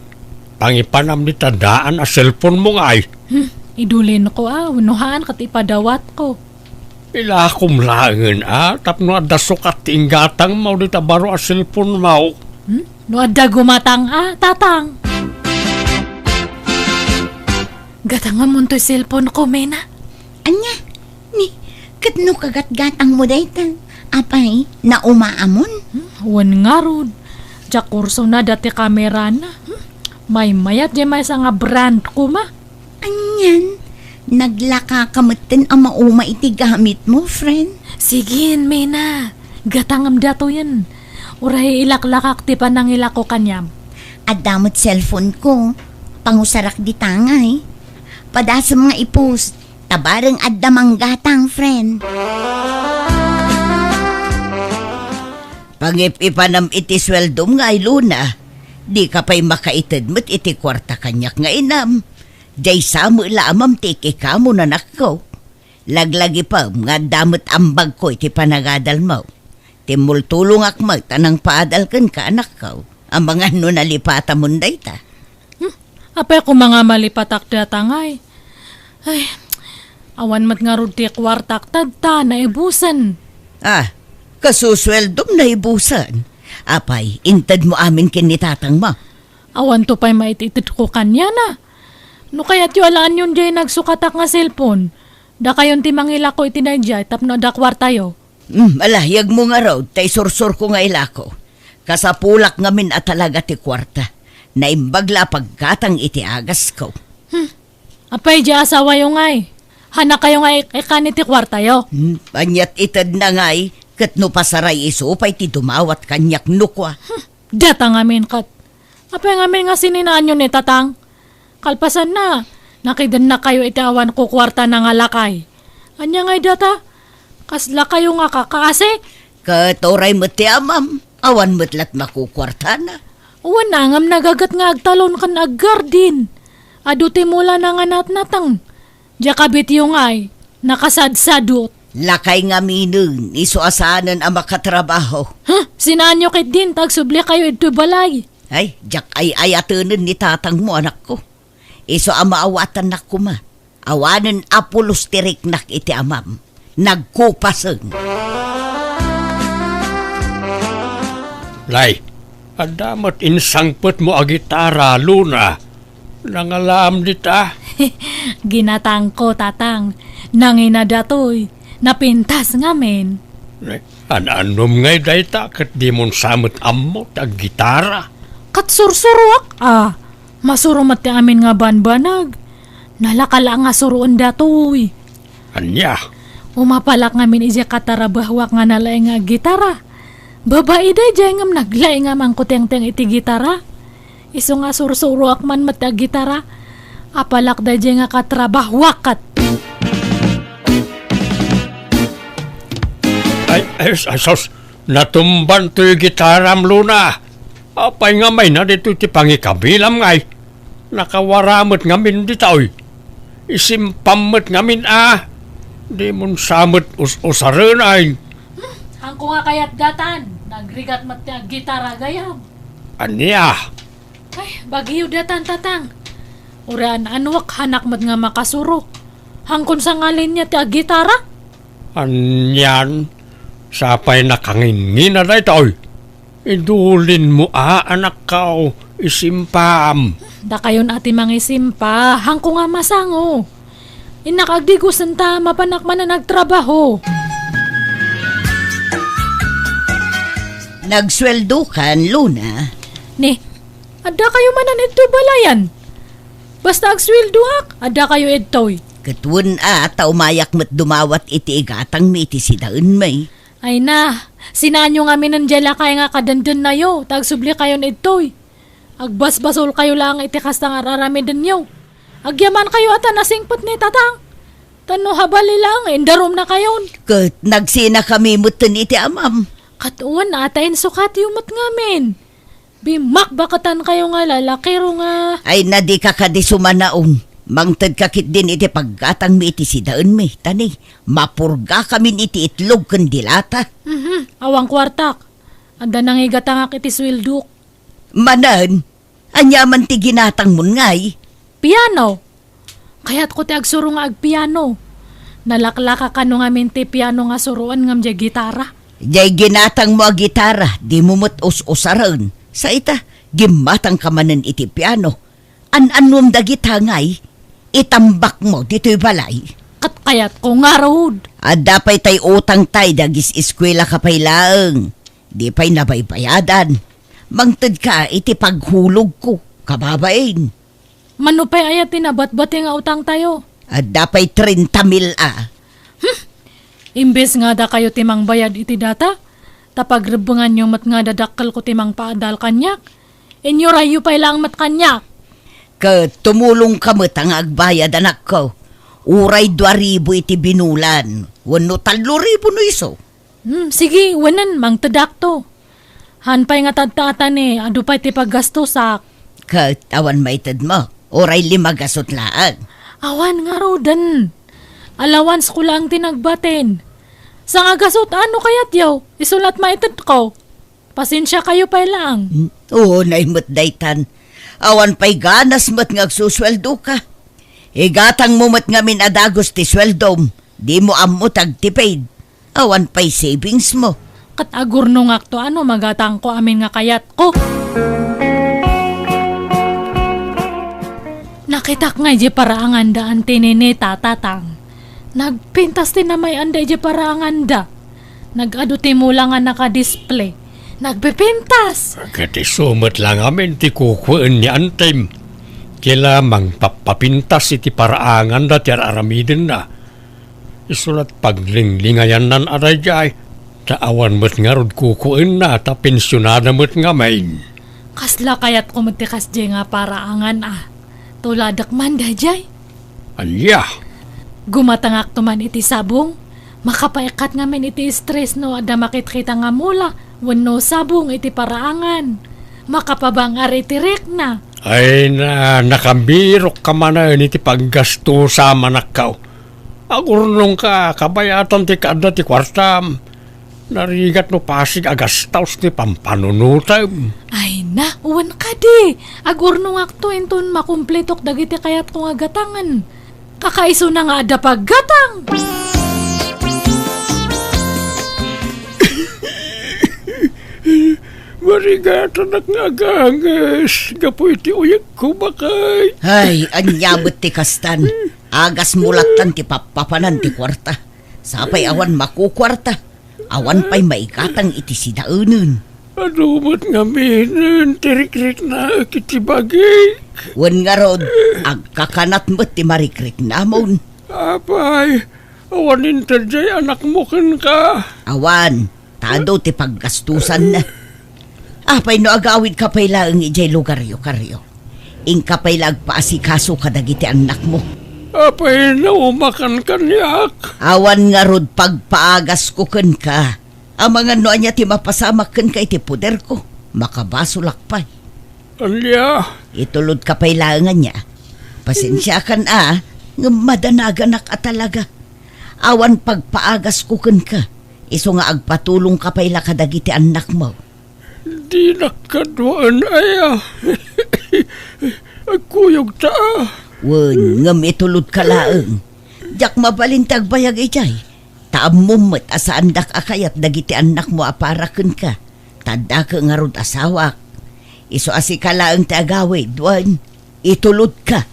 pangipanam dita daan a cellphonemo ngay. Hmm, idulinko a, wenno haan ket ipadawatko. Ilakom laengen a, tapno adda sukat ti inggatangmo dita baro a cellphonemo. Hmm? No adda gumatang a, tatang. Gatangamon toy cellphoneko, Mina. Ania? Ni, ket no kagatgatangmo dayta, apay, naumaamon? Hmm, wen ngarud. Diak kursona dati kamerana. Hmm, maymayat jay maysa nga brand koma. Anian, naglakaka metten a mauma iti gamitmo, friend. Sige, Mina. Gatangem datoyen. Uray ilaklakak ti panangilako kaniam. Adda met cellphoneko. Pangusarak dita ngay. Padasem nga i-post. Ta bareng adda manggatang, friend. Pangip-ipanam iti sueldom ngay, Luna. Dika pay makaited met iti kuarta kaniak nga inam. Jay sa met la a mamtik ikamu, anakko. Laglagipem nga adda met ambagko iti panagadalmo. Timmultulongak met a nangpaadal kenka, anakko, amangan no nalipatamon dayta. Hmm, apay koma nga malipatak data ngay? Ay, awan met ngarud ti kuartak ta adda naibusen. A, kasusueldom naibusen. Apay, intedmo amin ken ni tatangmo? Awanto pay maititedko kaniana. No kayatyo a laanyon jay nagsukatak nga cellphone, dakayon ti mangilako iti daydiay tapno adda kuartayo. Hmm, ala, yegmo ngarud, ta isursurko nga ilako. Kasapulak ngamin a talaga ti kuarta. Naimbag la a paggatang iti agasko. Hmm. Apay, di asawayo ngay? Hanakayo nga ik-, ikan iti kuartayo? Hmm, aniat itedna ngay, ket no pasaray isu pay ti dumawat kaniak no kua. Hmm. Data ngamin ket. Apay ngamin nga sininaanyo ni Tatang? Kalpasanna, nakidennakayo iti awan kukuartana nga lakay. Ania ngay data? Kas lakayo nga kakaasik? Ket uray met ti amam, awan met lat makukuartana. Wen, ngem nagaget nga agtalon ken aggardin. Adu ti mulana nga natnateng. Diak kabityo ngay, nakasadsadot. Lakay ngaminen, isu a saanen a makatrabaho. Huh? Sinaanyo ketdin ta agsublikayo idtoy balay? Ay, diak ay-ayatenen ni tatangmo, anakko. Isu a maawatannak koma. Awanen a pulos ti riknak iti amam. Nagkupasen. Nay, adda met insangpetmo a gitara, Luna. Nangalaam dita? Ginatangko, Tatang. Nangina datoy. Napintas ngamin. An-annom ngay dayta ket dimon sa met ammo ti aggitara? Ket sursuroak a. Masuro met ti amin nga banbanag. Nalaka la nga suroen datoy. Ania? Umapalak ngamin idiay katrabahoak nga nalaing nga aggitara. Babai daydiay ngem naglaing a mangkutengteng iti gitara. Isu nga sursuroak man met ti aggitara. Apalak daydiay nga katrabahoak ket. Ay, ay, ay, sus! Natumban toy gitaram, Luna. Apay nga mayna ditoy ti pangikabilam ngay? Nakawara met ngamin ditoy. Isimpam met ngamin a. Dimon sa met us-usaren ay. Hmm, hangko nga kayat datan. Nagrigat met ti aggitara gayam. Ania? Ay, bagyo datan, Tatang. Uray an-anuak, hanak met nga makasuro. Hangkon sa nga linya ti aggitara? Anian, sapay nakanginnginna daytoy. Idulinmo a, anakko, isimpam. Dakayon a ti mangisimpa, hangko nga masango. Innak agdigosen ta mapanak manen agtrabaho. Nagsueldokan, Luna? Ni, adda kayo manen idtoy balayan? Basta agsueldoak, adda kayo idtoy. Ket wen a, ta umayak met dumawat iti igatangmi iti sidaenmi. Ay na, sinaanyo ngaminen diay lakay nga kadendennayo, ta agsubli kayon idtoy. Agbasbasolkayo laeng iti kasta nga ar-aramidenyo. Agyamankayo a ta nasingpet ni Tatang. Ta no habali laeng, indarumnakayon. Ket nagsinakami metten iti amam. Ket wen a ta insukatyo met ngamin. Bimakbaketankayo nga lalakiro nga. Ay na, dika kadi sumanaong. Mangtedka ketdin iti paggatangmi iti sidaenmi. Ta ni, mapurgakamin iti itlog ken dilata. Mhm, awan kuartak. Adda nangigatangak iti sueldok. Manen, ania man ti ginatangmon ngay? Piano. Kayatko ti agsuro nga agpiano. Nalaklaka kano ngamin ti piano nga suroen ngem diay gitara. Diay ginatangmo a gitara, dimo met us-usaren. Sa ita, gimmatangka manen iti piano. An-annuem dagita ngay? Itambakmo ditoy balay. Ket kayatko ngarud. Adda pay tay utang tay, dagis-eskuelaka pay laeng. Di pay nabaybayadan. Mangtedka iti paghulogko, kababain. Mano pay aya ti nabatbati nga utangtayo? Adda pay trenta mil a. Hmm. Imbes nga dakayo ti mangbayad iti data, ta pagrebbenganyo met nga dadakkelko ti mangpaadal kaniak, inyurayyo pay laeng met kaniak. Ket tumulongka met a nga agbayad, anakko. Uray dua ribu iti binulan, wenno tallo ribu no isu. Hmm, sige, wenen, mangtedakto. Haan pay nga tatta-atan, adu pay ti paggastosak. Ket awan maitedmo, uray lima gasut laeng. Awan ngaruden. Allowance ko laeng ti nagbatin. Sangagasut, ano kayatyo? Isu la ti maitedko. Pasensiakayo pay laeng. Hmm, unay met daytan. Awan pay ganas met nga agsusueldoka. Igatangmo met ngamin a dagus ti sueldom. Dimo ammo ti agtipid. Awan pay savingsmo. Ket agurnongakto a no magatangko amin nga kayatko. Nakitak nga idiay paraanganda Auntie Ninita, Tatang. Nagpintas ti namay-anda idiay paraanganda. Nag-adu ti mula nga nakadisplay. Nagpipintas! Ket isu met la ngamin ti kukuen ni Antem. Kila mangpappapintas iti paraanganda ti ar-aramidenna. Isu la ti paglinglingayannan a daydiay, ta awan met ngarud kukuenna ta pensionada met ngamin. Kasla kayatko met ti kasdiay nga paraangan a. Tuladek man daydiay. Ania? Gumatangakto man iti sabong, makapaikkat ngamin iti stress no adda makitkita nga mula wenno sabong iti paraangan. Makapabang-ar iti rikna. Ay na, nakabirokka manen iti paggastosa, manakkaw. Agurnongka, kabayatan ti kaadda ti kuartam. Narigat no pasig a gastaos ti pampanunotem. Ay na, wen kadi. Agurnongakto inton makumpletok dagiti kayatko nga gatangen. Kakaisuna nga adda paggatang. Marigatanak nga aganges gapu iti uyegko, bakay. Ay, ania met ti kastan? Agasmo lattan ti pappapanan ti kuarta. Sapay awan makukuarta. Awan pay maigatang iti sidaenen. Adu met ngaminen ti rikriknaek iti bagik. Wen ngarud, agkakanat met ti marikriknamon. Apay, awan inted jay anakmo kenka? Awan, ta adu ti paggastusanna. Apay no agawidka pay laeng idiay lugaryo, Kario? Inka pay la agpaasikaso kadagiti annakmo. Apay no umakan kaniak? Awan ngarud pagpaagasko kenka. Amangan no ania ti mapasamak kenka iti poderko, makabasolak pay. Ania? Itulodka pay laeng ania. Pasensiakan a, ngem madanaganak a talaga. Awan pagpaagasko kenka, isu nga agpatulongka pay la kadagiti annakmo. Dinak kaduaen aya. Agkuyogta a. Wen, ngem itulodka laeng. Diak mabalin ti agbayag idiay. Ta ammom met a saandak a kayat dagiti annakmo a para kenka. Ta addake ngarud asawak. Isu a sika laeng ti agawid, wen, itulodka.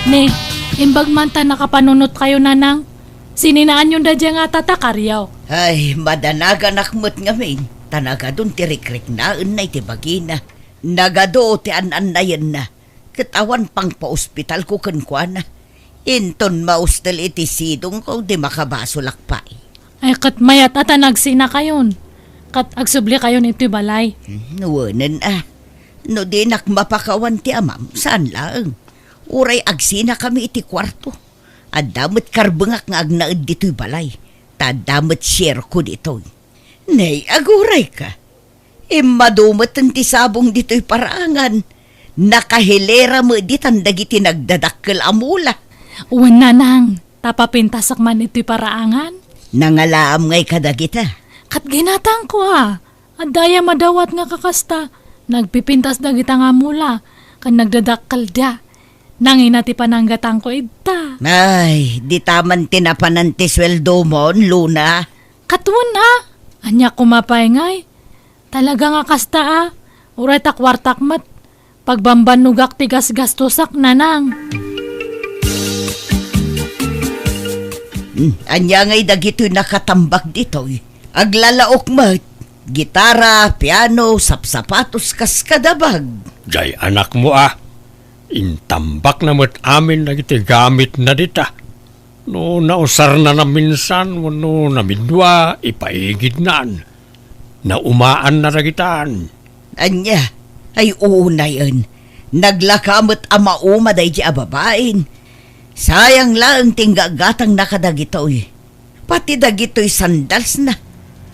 Ne, imbag man ta nakapanunotkayo, Nanang. Sininaanyon daydiay nga tata, Kario? Ay, madanaganak met ngamin, ta nagadun ti rikriknaenna iti bagina. Nagadu ti an-annayenna. Ket awan pangpaospitalko kenkuana. Inton maustel iti sidongko, di makabasolak pay. Ay, ket mayat a ta nagsinakayon, ket agsublikayon iti balay. Hmm, wenen a. No dinak mapakawan ti amam, saan laeng. Uray agsinakami iti kuarto. Adda met karbengak nga agnaed ditoy balay. Ta adda met sierko ditoy. Nay, agurayka. Immadu met ti sabong ditoy paraangan. Nakahilera met ditan dagiti nagdadakkel a mula. Wen, Nanang, ta papintasak man itoy paraangan. Nangalaam ngay kadagita? Ket ginatangko a. Adda aya madawat nga kakasta. Nagpipintas dagita nga mula, ken nagdadakkelda. Nangina ti pananggatangko ita. Ay, dita man ti napanan ti sueldomon, Luna. Ket wen a, ania koma pay ngay? Talaga nga kasta a, uray ta kuartak met. Pagbambannogak ti gasgastosak, Nanang. Hmm, ania ngay dagitoy nakatambak ditoy? Aglalaok met. Gitara, piano, sapsapatos, kas kadabag. Jay anakmo a. Intambakna met amin dagiti gamitna dita. No nausarna naminsan wenno namidua, ipaigidnan. Naumaanna dagitan. Ania? Ay, unayen. Naglaka met a mauma daydi a babain. Sayang laeng ti inggagatangna kadagitoy. Pati dagitoy sandalsna.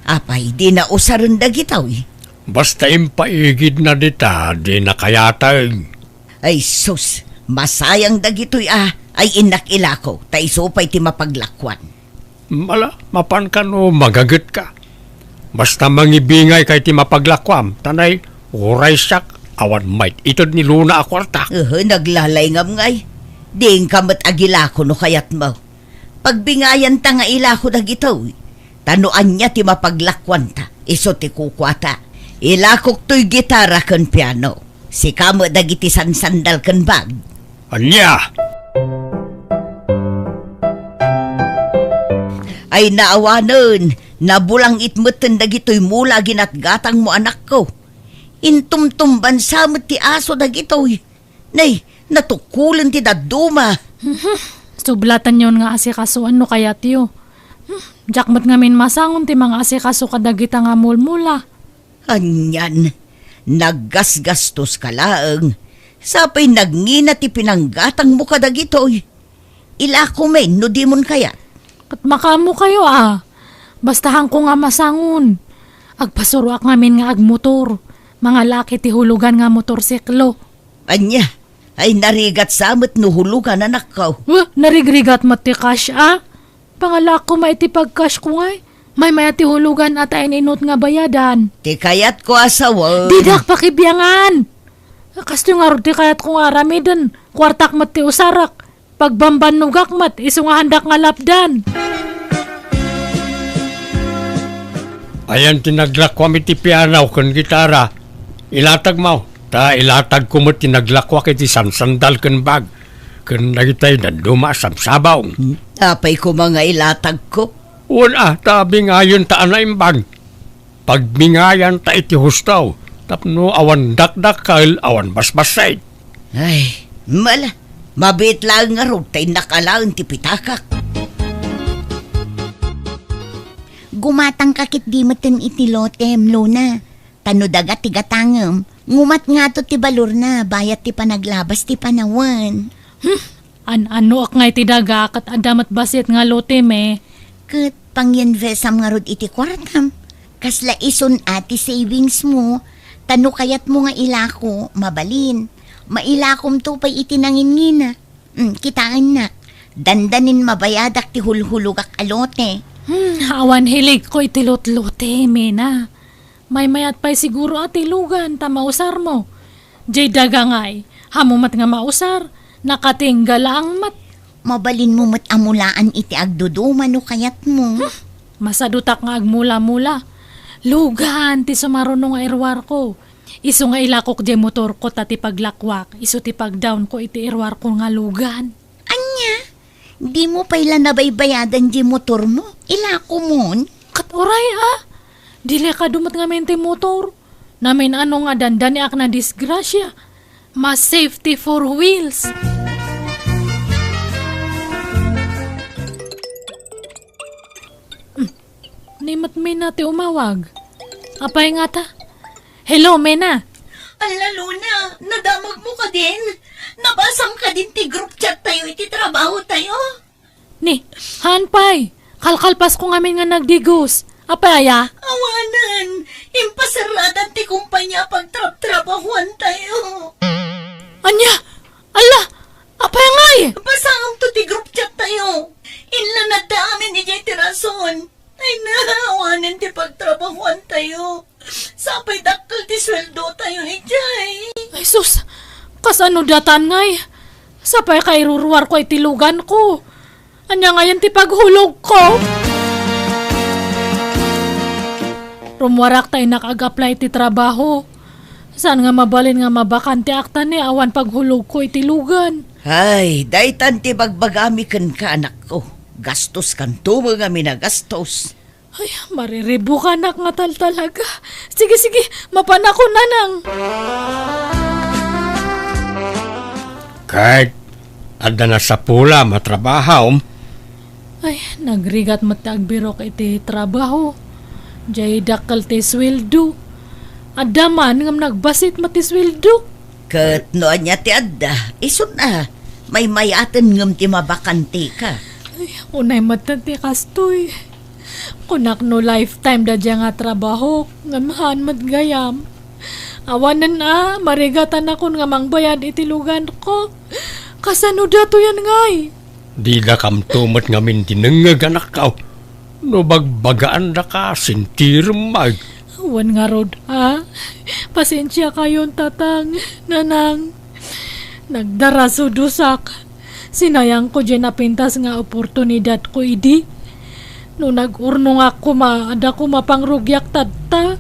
Apay, dina usaren dagitoy? Basta impaigidna dita, dina kayateng. Ay sus, masayang dagitoy a, ay innak ilako, ta isu pay ti mapaglakuan. Mala, mapan kano magagetka. Basta mangibingayka iti mapaglakuam, ta nay, uray siak, awan mait-ited ni Luna a kuarta. Ehe, naglalayngam ngay. Diinka met agilako no kayatmo. Pagbingayanta nga ilako dagitoy. Ta no ania ti mapaglakuanta, isu ti kukuata. Ilakok toy gitara ken piano. Sika met dagiti sansandal ken bag. Ania? Ay naawanen, nabulangit metten dagitoy mula a ginatgatangmo, anakko. Intumtumbansa met ti aso dagitoy. Nay, natukkolen ti dadduma. Mhm. Sublatanyon nga asikasuan no kayatyo. Hmm, diak met ngamin masangon ti mangaasikaso kadagita nga mulmula. Anian, naggasgastoska laeng. Sapay nagngina ti pinanggatangmo kadagitoy. Ilako men no dimon kayat. Ket makaammokayo a. Basta haanko nga masangon. Agpasuroak ngamin nga agmotor. Mangalaak iti hulugan nga motorsiklo. Ania? Ay, narigat sa met no hulugan, anakko. Weh, narigrigat met ti cash a. Pangalaak koma iti pag-cash ko ngay. Maymay-at ti hulugan a ta in-inut nga bayadan. Ti kayatko a sawen. Didak pakibiangan. Kastoy ngarud ti kayatko nga aramiden. Kuartak met ti usarak. Pagbambannogak met, isu nga haandak nga lapdan. Ayan ti naglakuam iti piano ken gitara. Ilatagmo, ta ilatagko met ti naglakuak iti sansandal ken bag, ken dagitay dadduma a sabsabong. Hmm, apay koma nga ilatagko? Wen a, ta bingayonta a naimbag. Pagmingayan ta iti husto tapno awan dakdakkel, awan basbassit. Ay, mala, mabiit laeng ngarud ta innak alaen ti pitakak. Gumatangka ketdi metten iti lotem, Luna. Ta no daga ti gatangem, ngumat ngato ti balorna, bayat ti panaglabas ti panawen. Hmm, an-anoak nga iti daga ket adda met bassit nga lotem, eh. Ket pangyinvestam ngarud iti kuartam. Kasla isun a ti savings mo, ta no kayatmo nga ilako, mabalin. Mailakomto pay iti nanginngina. Mm, kitaennak. Dandanin mabayadak ti hulhulogak a lote. Hmm, awan hiligko iti lotlote, Mena. Maymayat pay siguro a ti lugan ta mausarmo. Jay daga ngay, hamu met nga mausar, nakatingga laeng met. Mabalinmo met a mulaan iti agduduma no kayatmo. Hmm, masadutak nga agmula-mula. Lugan ti sumaruno nga iruarko. Isu nga ilakok jay motorko ta ti paglakwak, isu ti pagdawnko iti iruarko nga lugan. Ania? Dimo pay la nabaybayadan jay motormo? Ilakomon? Ket uray a, delikado met ngamin ti motor. Namin-ano nga dandaniak nadisgrasia. Mas safety four wheels. Hmm. Ni met Mena ti umawag. Apay ngata? Hello, Mena. Alla, Luna, nadamagmo kadin? Nabasam kadin ti group chat tayo iti trabaho tayo? Ni, haan pay. Kalkalpasko ngamin nga nagdigos. Apay aya? Awanen, impasaradan ti kumpanya a pagtrabtrabahuan tayo. Ania? Alla, apay ngay? Basaam to ti group chat tayo. Inlanadda amin idiay ti rason. Ay na, awanen ti pagtrabahuan tayo. Sapay dakkel ti sweldo tayo idiay. Ay sus, kasano datan ngay? Sapay kairuruarko iti luganko. Ania ngayen ti paghulogko? Rummuarak ta innak ag-apply ti trabaho. Saan nga mabalin nga mabakante akta ni awan paghulogko iti lugan. Ay, daytan ti bagbagami kenka, anakko. Gastos kanto met ngamin a gastos. Ay, mariribukanak nga taltalaga. Sige, sige, mapanakon, nanang. Ket adda nasapulam a trabahom? Ay, nagrigat met ti agbirok iti trabaho. Jay dakkel ti sweldo. Adda man ngem nagbassit met ti sweldo. Ket no ania ti adda, isun a, maymayaten ngem ti mabakanteka. Ay, unay met ti kastoy. Kunak no lifetime daydiay nga trabahok, ngem haan met gayam. Awanen a, marigatanakon nga mangbayad iti luganko. Kasano datoyen ngay? Didakamto met ngamin dinengngeg, anakko. No bagbagaandaka, sintirem met. Wen ngarud a. Pasensiakayon, tatang, nanang. Nagdarasudosak. Sinayangko diay napintas nga oportunidadko idi. No nag-urnongak koma, adda koma pangrugiak tatta.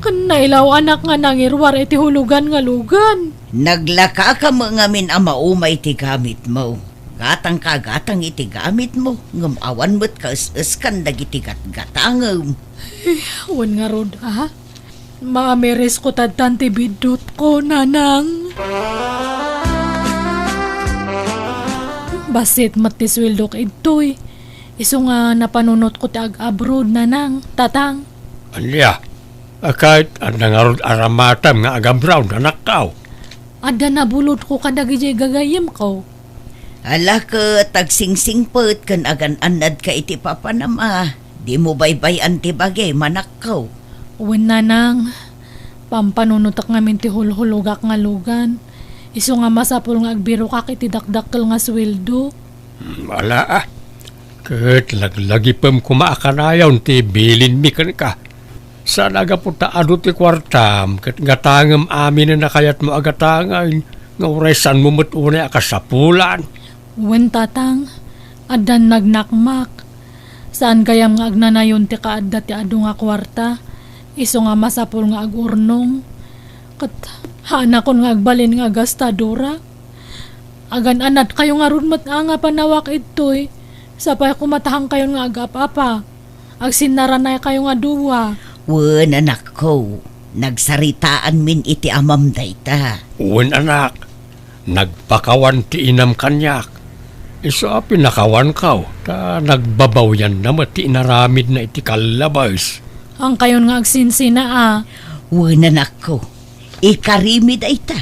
Ken nailaw-anak nga nangiruar iti hulugan nga lugan. Naglakaka met ngamin a maumay ti gamitmo. Gatangka a gatang iti gamitmo, ngem awan met kaes-eskan dagiti gatgatangem. Wen ngarud a, maamirisko tattan ti biddutko, nanang. Bassit met ti sueldok idtoy. Isu nga napanunotko ti ag-abroad, nanang, tatang. Ania? A, ket adda ngarud aramatem nga ag-abroad, anakko? Adda nabulodko kadagiti gagayyemko. Ala ket agsingsingpet ken agan-annadka iti papanam a. Dimo baybay-an ti bagim, anakko. Wen, nanang, pampanunotek ngamin ti hulhulogak nga lugan. Isu nga masapul nga agbirokak iti dakdakkel nga sueldo. Hmm, ala a. Ket laglagipem koma a kanayon ti bilinmi kenka. Saan a gapu ta adu ti kuartam ket gatangem aminen a kayatmo a gatangen nga uray saanmo met unay a kasapulan. Wen, tatang, addan nagnakmak. Saan gayam nga agnanayon ti kaadda ti adu nga kuarta, isu nga masapul nga agurnong. Ket haanakon nga agbalin nga agastadora. Agan-anadkayo ngarud met a nga panawak idtoy, sapay koma ta haankayon nga agap-apa. Agsinnaranaykayo nga dua. Wen, anakko, nagsaritaanmin iti amam dayta. Wen, anak, nagpakawan ti inam kaniak. Isu a pinakawankaw, ta nagbabawianna met ti inaramidna iti kallabes. Angkayon nga agsinsina a. Wen, anakko, ikarimi dayta.